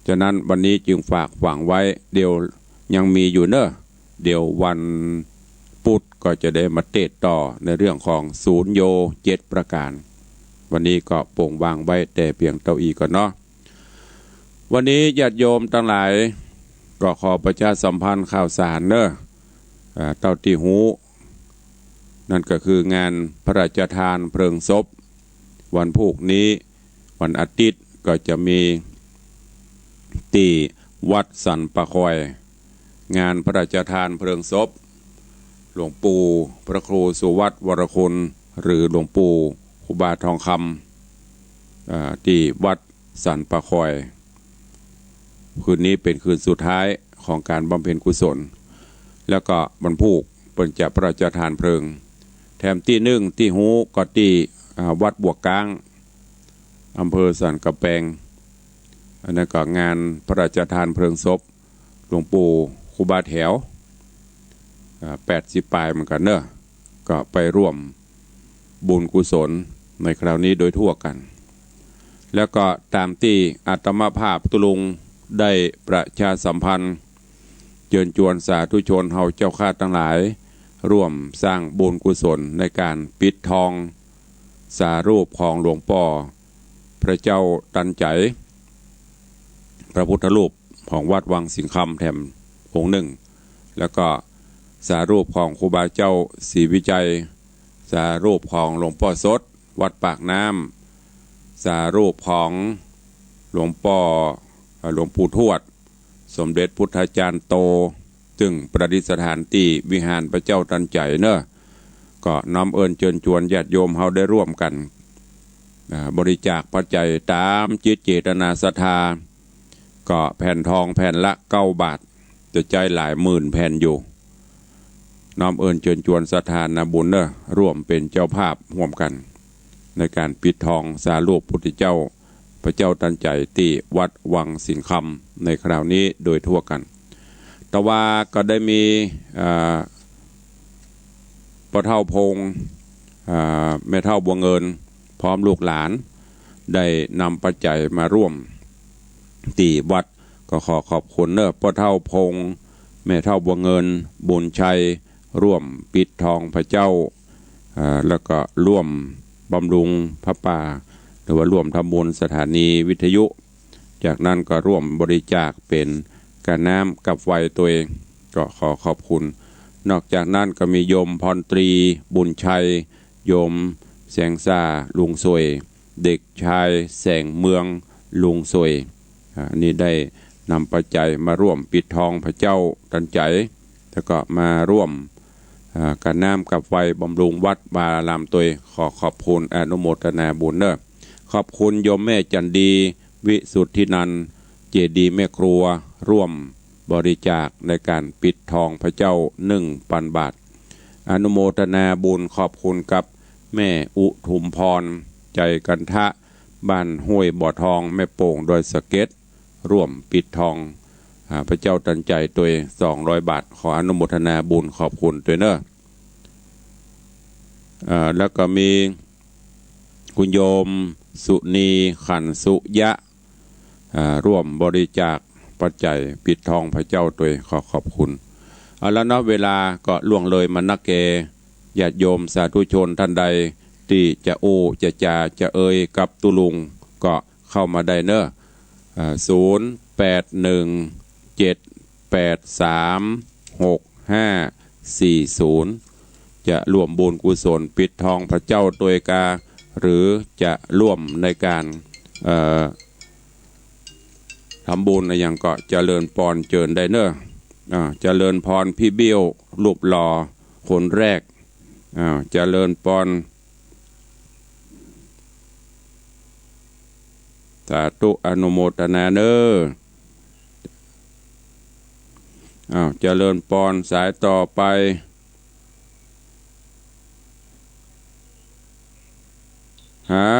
ฉะนั้นวันนี้จึงฝากฝังไว้ เดี๋ยวยังมีอยู่เน่อ เดี๋ยววันพุธก็จะได้มาเตสน์ต่อในเรื่องของสูญโญเจ็ดประก๋าน วันนี้ก็โป่งวางไว้แต่เปียงเต้าอี้ก่อนเนาะ วันนี้ญาติโยมตังหลาย ก็ขอประชาสัมพันธ์ข่าวสารเน่อ อ่า เต้าตี้ฮู้ นั่นก็คืองานพระราชทานเพลิงศพ วันพูกนี้ วันอาทิตย์ก็จะมีตี้วัดสันป่าคอย งานพระราชทานเพลิงศพ หลวงปู่พระครูสุวัฒน์ วรคุณ หรือหลวงปู่ครูบาทองคำ อ่า ตี้วัดสันป่าคอย คืนนี้เป๋นคืนสุดท้ายของก๋านบำเพ็ญกุศล แล้วก็วันพูกเปิ้นจะพระราชทานเพลิง แถมตี้นึ่งตี้ฮู้ก็ตี้ อ่า วัดบวกก๊าง อำเภอสันก๋ำแปง อันนั้นก็งานพระราชทานเพลิงศพ หลวงปู่ครูบาแถว อ่า แปดสิบป๋ายเหมือนกั๋นเน่อ ก็ไปร่วมบุญกุศลในคราวนี้โดยทั่วกั๋น แล้วก็ต๋ามตี้อาตมาภาพตุ๊ลุงได้ประชาสัมพันธ์ เจิญจวนสาธุชนเฮาเจ้าข้าตังหลาย ร่วมสร้างบุญกุศลในก๋านปิดทอง สารูปของหลวงป้อพระเจ้าตันใจ๋ พระพุทธรูปของวัดวังสิงห์คำแถมองค์นึ่ง แล้วก็สารูปของครูบาเจ้าศรีวิชัย สารูปของหลวงป้อสด วัดปากน้ำ สารูปของหลวงป้อ เอ่อ หลวงปู่ทวด สมเด็จพุทธาจารย์โต ซึ่งประดิษฐานตี้วิหารพระเจ้าตันใจ๋เน่อ ก็น้อมเอิ้นเจิญจวนญาติโยมเฮาได้ร่วมกั๋น อ่า บริจาคปัจจัยต๋ามจิตเจตนาศรัทธา ก็แผ่นทองแผ่นละเก้าบาท จะใจ๊หลายหมื่นแผ่นอยู่ น้อมเอิ้นเจิญจวนศรัทธานาบุญเน่อ ร่วมเป๋นเจ้าภาพฮ่วมกั๋น ในก๋านปิดทองสารูปพุทธเจ้า พระเจ้าตันใจ๋ตี้วัดวังสิงห์คำในคราวนี้โดยทั่วกั๋น แต่ว่าก็ได้มี อ่า ป้อเฒ่าพงษ์ อ่า แม่เฒ่าบัวเงิน พร้อมลูกหลาน ได้นำปัจจัยมาร่วมตี้วัด ก็ขอขอบคุณเนอะ ป้อเฒ่าพงษ์ แม่เฒ่าบัวเงิน บุญชัย ร่วมปิดทองพระเจ้า อ่า แล้วก็ร่วมบำรุงพระป่า หรือว่าร่วมทำบุญสถานีวิทยุ จากนั้นก็ร่วมบริจาคเป๋นก้าน้ำกับไฟตวย ก็ขอขอบคุณ นอกจากนั้นก็มีโยมพรตรี บุญชัย โยมแสงสา ลุงสวย เด็กชายแสงเมือง ลุงสวย อ่า นี่ได้นำปัจจัยมาร่วมปิดทองพระเจ้าตันใจ๋ แล้วก็มาร่วม อ่า ก้าน้ำกับไฟบำรุงวัดวาอารามตวย ขอขอบคุณอนุโมทนาบุญเนอะ ขอบคุณโยมแม่จันดี วิสุทธินันท์ เจดีย์แม่ครัว ร่วมบริจาคในการปิดทองพระเจ้า หนึ่งปันบาท อนุโมทนาบุญขอบคุณกับแม่อุทุมพร ใจกันทะ บ้านห้วยบ่อทอง แม่โป่ง ดอยสะเก็ด ร่วมปิดทอง อ่า พระเจ้าตันใจ๋ตวย สองร้อยบาท ขออนุโมทนาบุญขอบคุณตวยเนอะ อ่า แล้วก็มีคุณโยมสุนี ขันสุยะ อ่า ร่วมบริจาคปัจจัยปิดทองพระเจ้าตวย ขอขอบคุณ เอาละเนาะ เวลาก็ล่วงเลยมานักแก ญาติโยมสาธุชนท่านใดตี้จะอู้จะจ๋าจะเอ่ยกับตุ๊ลุงก็เข้ามาได้เนอะ อ่า ศูนย์แปดหนึ่งเจ็ดแปดสามหกห้าสี่ศูนย์ จะร่วมบุญกุศลปิดทองพระเจ้าตวยกา หรือจะร่วมในการ เอ่อ ทำบุญอะหยังก็เจริญปอนเจิญได้เนอะ อ่า เจริญปอนพี่เบี้ยว รูปหล่อคนแรก อ่า เจริญปอน สาธุอนุโมทนาเนอะ อ้าว เจริญปอน สายต่อไป ฮะ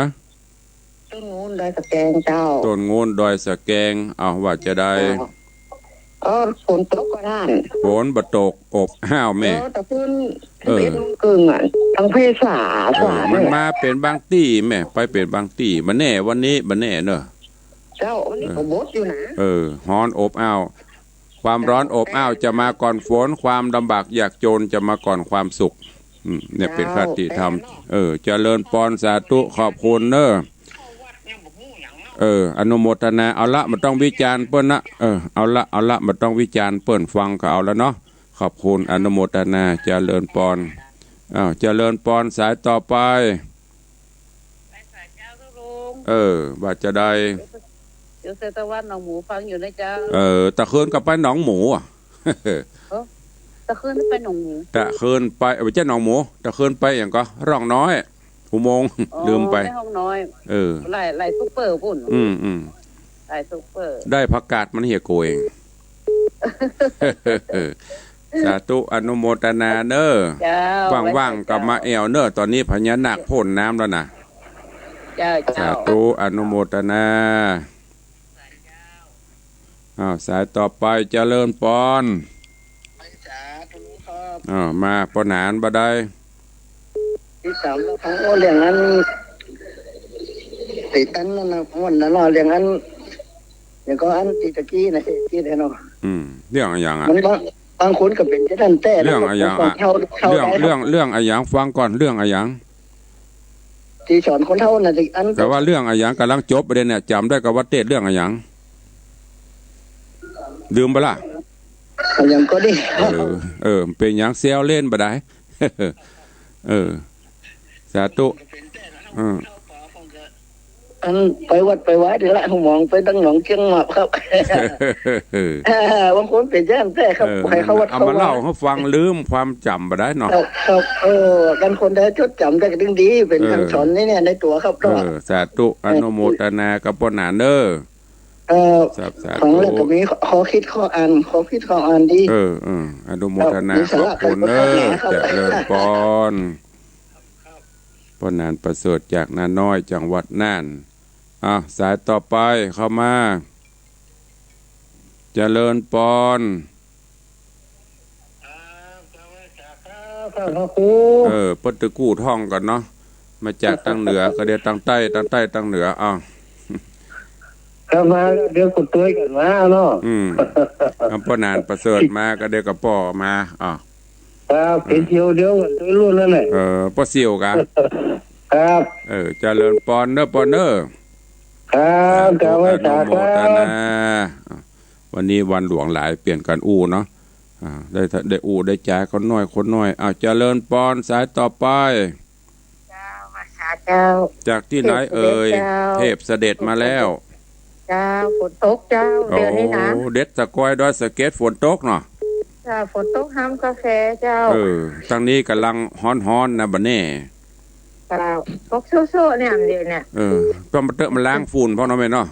ต้นโง่นดอยสะแกงเจ้า ต้นโง่นดอยสะแกง อ้าว ว่าจะใด เจ้า เออ ฝนตกก่อท่าน ฝนบ่ตก อบอ้าวแม่ เออ ตะคืน เออ สิบเอ็ดโมงเกิ่งอะ ตังเพศา เออ สา มัน เนี่ย มาเป๋นบางตี้แม่ ไปเป๋นบางตี้ บ่แน่ วันนี้บ่แน่เนอะ เจ้า วันนี้ เออ ก็บดอยู่นะ เออ ฮ้อนอบอ้าว ความร้อนอบอ้าวจะมาก่อนฝน ความลำบากยากจนจะมาก่อนความสุข อืม เนี่ยเป๋นคติธรรม เจ้า เออ เจริญปอน สาธุ ขอบคุณเนอะ เออ อนุโมทนา เอาละ บ่ต้องวิจารณ์เปิ้นนะ เออ เอาละ เอาละ บ่ต้องวิจารณ์เปิ้น ฟังก็เอาละเนาะ ขอบคุณ อนุโมทนา เจริญปอน อ้าว เจริญปอน สายต่อไป ไปสายเจ้าทุกลุง เออ ว่าจะใด อยู่เศรษฐวันหนองหมูฟังอยู่นะเจ้า เออ ตะคืนก็ไปหนองหมูอะ เออ ตะคืนไปหนองหมู ตะคืนไป เออ บ่ใจ้หนองหมู ตะคืนไปอะหยังก็ ร่องน้อย อุโมงค์ อ๋อ ลืมไป แม่ฮ่องน้อย เออ หลาย หลายซูเปอร์ปุ้น อืม อืม หลายซูเปอร์ ได้ผักกาดมันเหี่ยโกย สาธุอนุโมทนาเนอะ เจ้า ว่างๆ ไว้เจอ ก็มาแอ่วเนอะ ตอนนี้พญานาคพ่นน้ำแล้วนะ เจ้า เจ้า สาธุอนุโมทนา อ้าว สายต่อไป เจริญปอน สาธุครับ อ้าว มาปอหนานบ่ได้ ตี้สาม โอ้ เรื่องอัน ตี้ตันนั่นนะ ม่วนนะเนาะ เรื่องอัน เดี๋ยวก็อันตี้ตะกี้นะ ตี้แท้เนาะ อืม เรื่องอะหยังอะ มันบาง บางคนก็เป๋นจะนั่นแต๊ เรื่องอะหยังอะ เรื่อง เรื่อง เรื่องอะหยัง ฟังก่อน เรื่องอะหยัง ตี้สอนคนเฒ่าน่ะ ตี้อัน แต่ว่าเรื่องอะหยังก่ำลังจบประเด็นเนี่ย จ๋ำได้ก่อว่าเตศน์เรื่องอะหยัง ลืมไปละ อะหยังก็ดี เออ เออ เป๋นหยังแซวเล่นบ่ได้ เออ สาธุ เออ อันไปวัดไปวาตี้ละ หมองไปตังหนองเจียงหมากครับ บางคนเป๋นจะนั่นแต๊ครับ เออ ให้เข้าวัด เอามาเล่า เข้าวา หื้อฟัง ลืมความจ๋ำบ่ได้เนาะ ครับ ครับ เออ กันคนใดจดจ๋ำได้ก็ยิ่งดี เป๋น เออ คำสอนในเนี่ย ในตั๋วครับ เออ สาธุ อนุโมทนากับปอหนานเนอะ เออ สาธุ ฟังแล้วก็มีข้อคิดข้ออ่าน ข้อคิดข้ออ่านดี เออ เออ อนุโมทนา ครับ มีสาระ ขอบคุณเนอะ ครับ เจริญปอน ปอหนานประเสริฐจากนาน้อย จังหวัดน่าน อ่ะ สายต่อไปเข้ามา เจริญปอน ครับ นมัสการครับ ท่านพระครู เออ เปิ้นตึงกู้ท่องก่อนเนาะ มาจากตางเหนือ ก็เดี๋ยวตางใต้ ตางใต้ ตางเหนือ อ้าว ครับ มา เดี๋ยวก็ตวยกั๋นมาเนาะ อืม เอาป้อหนานประเสริฐมา ก็เดี๋ยวก็ป้อมา อ้าว ครับ เออ เป๋นเสี่ยวเดียวกั๋นตวยรุ่นนั่นแหละ เออ ป้อเสี่ยวกะ ครับ เออ เจริญปอนเน่อ ปอนเน่อ ครับ สาธุ กราบไหว้สา อนุโมทนา ครับ อ่ะ วันนี้วันหลวงหลาย เปลี่ยนกั๋นอู้เนาะ อ่า ได้ ได้อู้ได้จ๋าคนน้อย คนน้อย อ้าว เจริญปอน สายต่อไป เจ้า มาสาเจ้า จากตี้ไหนเอ่ย เทพเสด็จเจ้า เทพเสด็จมาแล้ว เจ้า ฝนตกเจ้า โอ้ เดี๋ยวนี้นะ เด็ดสะกอย ดอยสะเก็ด ฝนตกเนาะ เจ้า ฝนตกหำกาแฟเจ้า เออ ตางนี้ก่ำลังฮ้อนๆ นะ บ่าแน่ เจ้า ตกโซ่ๆ เนี่ย เดี๋ยวเนี่ย เออ ก็มาเต๊อะ มาล้างฝุ่นพ่องเนาะแม่เนาะ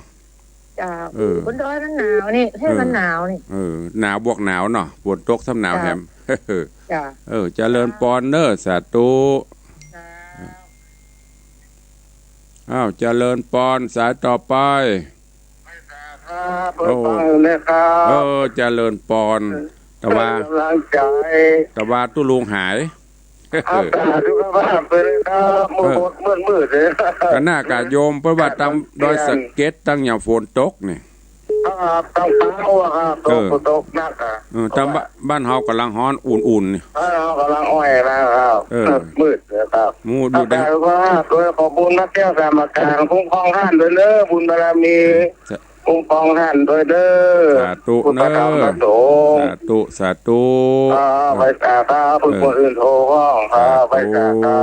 เจ้า เออ บนดอยมันหนาวนี่ แท้มันหนาวนี่ เออ หนาวบวกหนาวเนาะ ฝนตกซ้ำหนาวแถม เจ้า เจ้า เออ เจริญปอนเน่อ สาธุ เจ้า อ้าว เจริญปอน สายต่อไป ครับ โอ้ เปิดฟังอยู่นะครับ เออ เจริญปอน แต่ว่า ให้กำลังใจ แต่ว่าตุ๊ลุงหาย ครับ สาธุครับ เปิดเลยครับ มืด เออ มืด มืดเลย ก็น่ากะโยม เพราะว่าตางดอยสะเก็ด ตางหยังฝนตกนี่ ครับ ตางฟ้าหัวครับ ตก เออ ตกหนักอ่ะ เออ ตางบ้าน บ้านเฮาก่ำลังฮ้อนอุ่นๆ นี่ บ้านเฮาก่ำลังอ้อยนะครับ เออ มืดนะครับ หมู่อยู่ ครับ ได้ สาธุครับ โดยขอบุญพระแก้วสามประการ คุ้มครองท่านด้วยเด้อ บุญบารมี สา คุ้มครองท่านด้วยเด้อ สาธุ พุทธธรรม เน่อ พระสงฆ์ สาธุ สาธุ ครับ ไหว้สาครับ เออ ผู้คนอื่นโทรห้องครับ สาธุ ไหว้สาครั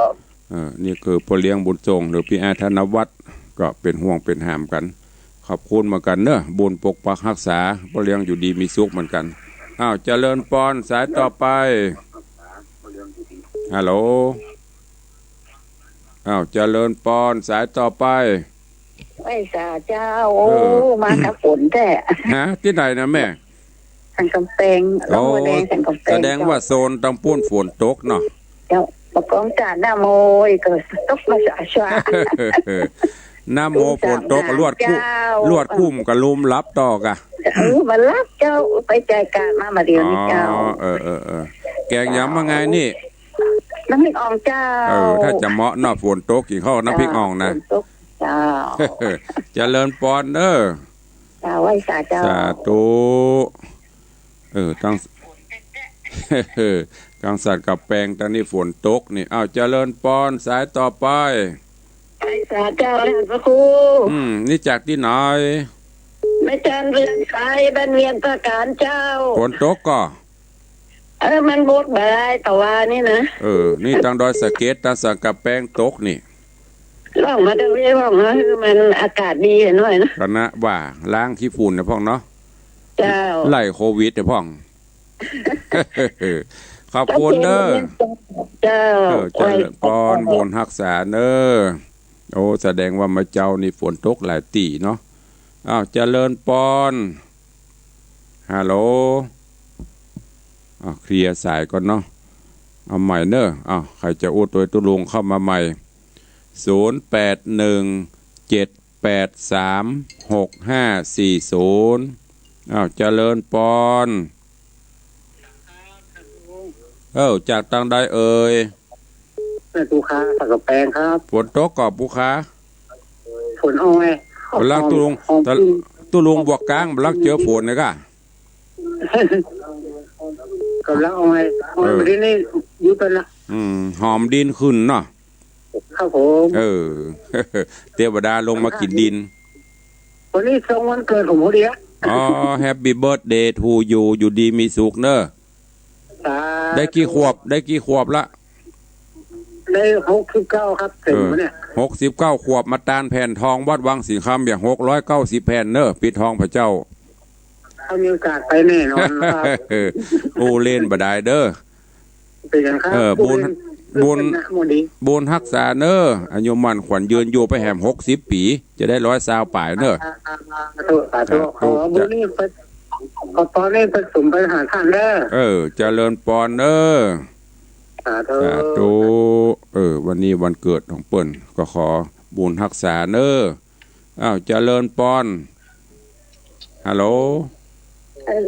บ เออ นี่คือป้อเลี้ยงบุญส่ง หรือพี่อาร์ต ธนวัฒน์ ก็เป๋นห่วงเป๋นหามกั๋น ขอบคุณเหมือนกั๋นเน่อ บุญปกปักฮักษา ป้อเลี้ยงอยู่ดีมีสุขเหมือนกั๋น อ้าว เจริญปอน สายต่อไป ฮัลโหล อ้าว เจริญปอน สายต่อไป ไหว้สาเจ้า โอ้ เออ มากับฝนแท้ ฮะ ตี้ไหนนะแม่ สันก๋ำแปง โอ้ หนองบัวแดง สันก๋ำแปง แสดงว่าโซนตางปู๊นฝนตกเนาะ เจ้า บ่าก้องจ๋า น้ำโมยก็ตกมาสาสา น้ำโมฝนตก เจ้า ลวดคุ้ม ลวดคุ้มก็ลุ่มหลับต่อกะ เออ บ่าหลับเจ้า ไปจ่ายการมาบ่าเดี่ยวนี้เจ้า อ๋อ เออ เออ เออ แกงหยังมาไงนี่ น้ำพริกอ่องเจ้า เออ ถ้าจะเหมาะเนาะ ฝนตก กิ๋นข้าวน้ำพริกอ่องนะ ฝนตกเจ้า เจริญปอนเน่อ เจ้า ไหว้สาเจ้า สาธุ เออ ตาง ตางสันก๋ำแปง ตางนี้ฝนตกนี่ อ้าว เจริญปอน สายต่อไป ไหว้สาเจ้า ท่านพระครู อืม นี่จากตี้ไหน แม่จันเรือนไทย บ้านเวียงผาก๋านเจ้า ฝนตกก่อ เออ มันบดบ่ได้ ตะวานี่นะ เออ นี่ตางดอยสะเก็ด ตางสันก๋ำแปงตกนี่ ล่องมาตางนี้พ่องเนาะ คือมันอากาศดีหน่อยนะ ก็นะว่าล้างขี้ฝุ่นนะพ่องเนาะ เจ้า ไล่โควิดนะพ่อง ขอบคุณเน่อ เจ้า เออ เจริญปอน บุญฮักษาเน่อ โอ้ แสดงว่าเมื่อเจ๊านี่ฝนตกหลายตี้เนาะ อ้าว เจริญปอน ฮัลโหล อ้าว เคลียร์สายก่อนเนาะ เอาใหม่เน่อ อ้าว ใผจะอู้ตวยตุ๊ลุงเข้ามาใหม่ ศูนย์แปดหนึ่ง เจ็ดแปดสาม หกห้าสี่ศูนย์ อ้าว เจริญปอน เออ จากตางใดเอ่ย แม่ปูคา สันก๋ำแปงครับ ฝนตกก่อปูคา ฝนอ่อย บ่าลังตุ๊ลุง อ่อย ตุ๊ลุงบวกกลาง บ่าลังเจอฝนเนี่ยก่ะ ก่ำลังอ่อย อ่อย เออ บ่าเดี่ยวนี้หยุดไปละ อืม หอมดินขึ้นเนาะ ครับผม เออ เตวดาลงมากิ๋นดิน วันนี้ตรงวันเกิดผมพอดีอะ อ๋อ Happy birthday to you อยู่ดีมีสุขเน่อ สาธุ ได้กี่ขวบ ได้กี่ขวบละ ได้หกสิบเก้าครับ เออ เสร็จแล้วเนี่ย หกสิบเก้าขวบ มาตานแผ่นทองวัดวังสิงห์คำ อย่างหกร้อยเก้าสิบแผ่นเน่อ ปิดทองพระเจ้า ถ้ามีโอกาสไปแน่นอนครับ โอ้ เล่นบ่ได้เด้อ เป๋นหยังครับ เออ บุญ บุญ บุญฮักษาเน่อ อายุมั่นขวัญยืน อยู่ไปแหมหกสิบปี๋ จะได้ร้อยซาวปลายเน่อ สาธุ สาธุ สาธุ ขอบุญนี่ไป ขอพรนี่ไปสมไปหาท่านเน่อ เออ เจริญปอนเน่อ สาธุ สาธุ เออ วันนี้วันเกิดของเปิ้น ก็ขอบุญฮักษาเน่อ อ้าว เจริญปอน ฮัลโหล เออ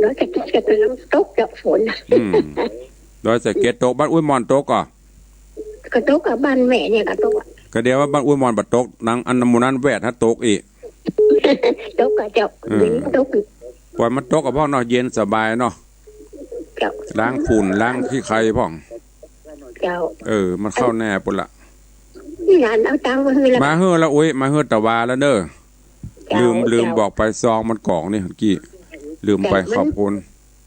ดอยสะเก็ดก็กำลังตกเจ้า ฝน อืม ดอยสะเก็ดตก บ้านอุ๊ยหม่อนตกก่อ ก็ตกกับบ้านแม่เนี่ยก็ตกอะ ก็เดี๋ยวว่าบ้านอุ๊ยหม่อนบ่ตก นังอันหมู่นั้นแวดหาตกอีก ตกอะเจ้า เออ ตก ปล่อยมันตกอะพ่องเนาะ เย็นสบายเนาะ เจ้า ล้างฝุ่น ล้างขี้ใคพ่อง เจ้า เออ มันเข้าแน่ปุ้นละ นี่หลานเอาตังค์มาหื้อแล้ว มาหื้อแล้วอุ๊ย มาหื้อตะวาแล้วเน้อ เจ้า ลืม ลืม เจ้า บอกไปซองมันก๋องนี่กี้ ลืมไป เจ้า ขอบคุณ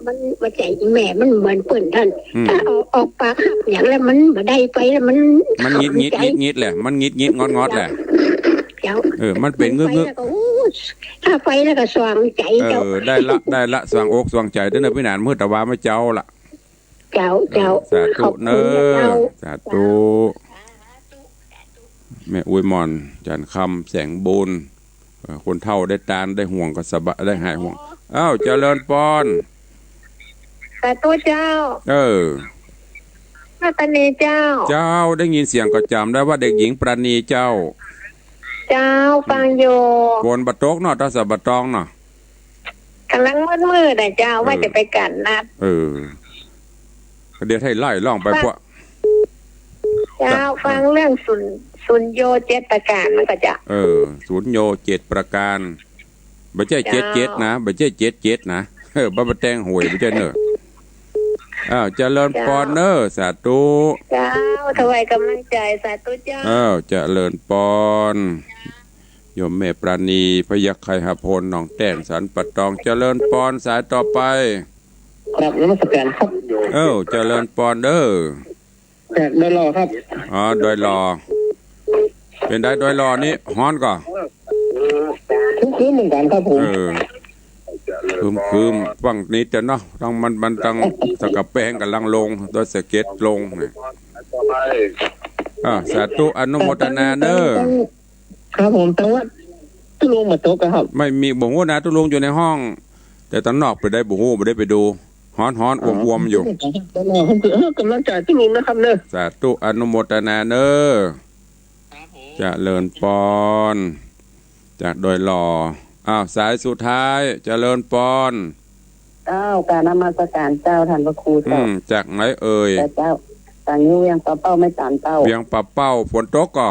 มัน มันว่าใจ๋แม่มันเหมือนเปิ้นท่าน อืม ถ้าเอาออกปากฮับหยังแล้วมันบ่ได้ไปแล้วมัน มันงิดงิด ใจ งิดงิดแหละ มันงิดงิดงอดงอดแหละ เจ้า เออ มันเป๋นงึกงึก ไปแล้วก็อู้ ถ้าไปแล้วก็สว่างใจ๋ เออ เจ้า ได้ละ ได้ละ สว่างอกสว่างใจ๋เด้อเน้อปี้หนาน หื้อตะวามาเจ้าละ เจ้า เจ้า เออ สาธุ ขอบคุณ เน้อ เจ้า สาธุ แม่อุ๊ยหม่อน จันทร์คำ แสงบุญ เออ คนเฒ่าได้ตาน ได้ห่วงก็สบาย ได้หายห่วง อ้าว เจริญปอน สาธุเจ้า เออ แม่ปราณีเจ้า เจ้า ได้ยินเสียงก็จ๋ำได้ว่าเด็กหญิงปราณีเจ้า เจ้า ฟังอยู่ ฝนบ่ตกเนาะ ตาสะบ่ตองเนาะ ก๋ำลังมืดๆ นะเจ้า เออ ว่าจะไปก๋านนัด เออ เดี๋ยวให้ไล่ร้องไป ฟัง พวก เจ้า ฟังเรื่องสุญ สุญโญเจ็ดประก๋านมันก็จะ เออ สุญโญเจ็ดประก๋าน บ่ใจ้ เจ้า เจ็ดเจ็ดนะ บ่ใจ้ เจ็ดเจ็ดนะ เออ บ่มาแต่งหวย บ่ใจ้เน้อ อ้าว เจริญปอน เจ้า เน้อ สาธุ เจ้า ถวายก๋ำลังใจ๋ สาธุเจ้า อ้าว เจริญปอน โยมแม่ปราณี พยัคฆ์ไคหพล หนองแต้น สันป่าตอง เจริญปอน สายต่อไป ครับ นมัสก๋านครับ เออ เจริญปอนเน้อ จากดอยหล่อครับ อ๋อ ดอยหล่อ เป๋นใดดอยหล่อนี่ ฮ้อนก่อ ครึ้มๆ เหมือนกั๋นครับผม เออ ครึ้มๆ ฝั่งนี้จะเนาะ ตังมัน มันตังสักกะแปงก๋ำลังลง ดอยสะเก็ดลงนี่ อ่า สาธุ อนุโมทนาเน้อ ครับผม แต่ว่าตุ๊ลุงบ่ตกอะครับ ไม่มี บ่ฮู้นะ ตุ๊ลุงอยู่ในห้อง แต่ตังนอกเป๋นใดบ่ฮู้ บ่ได้ไปดู ฮ้อนๆ อ๋อ อ่วมๆ อยู่ เออ ก๋ำลังใจ๋ตุ๊ลุงนะครับเน้อ สาธุ อนุโมทนาเน้อ เจริญปอน จากดอยหล่อ อ้าว สายสุดท้าย เจริญปอน เจ้า ก๋านมัสก๋านเจ้า ต้านพระครู อื เจ้า ม จากไหนเอ่ย เจ้า ตางนี้เวียงป่าเป้า แม่ต๋านเจ้า เวียงป่าเป้า ฝนตกก่อ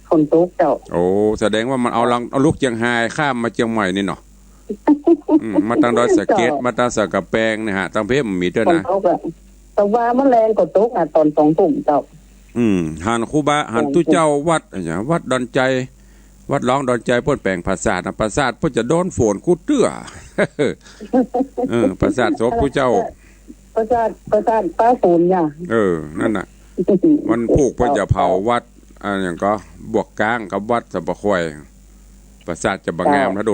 ฝนตกเจ้า โอ้ แสดงว่ามันเอาลัง เอาลูกเจียงฮายข้ามมาเจียงใหม่นี่เนาะ อืม มาตางดอยสะเก็ด เจ้า มาตางสักกะแปงเนี่ยฮะ ตางเพชรมันมีด้วยนะ ฝนตกอะ แต่ว่าเมื่อแลงก็ตกอะ ต๋อนสองทุ่มเจ้า อืม หันครูบา หันตุ๊เจ้าวัดอะหยัง วัดดอนไจ วัดหลวงดอนไจ เปิ้นแป๋งผาสาทนะ ผาสาทเปิ้นจะโดนฝนกู้เตื้อ เออ ผาสาทศพตุ๊เจ้า ผาสาท ผาสาทป้าฝนเนี่ย เออ นั่นน่ะ วันพูกเปิ้นจะเผาวัด อะหยังก็ บวกก๊างกับวัดสะปะควย ผาสาทจะบ่งาม เจ้า ถ้าโด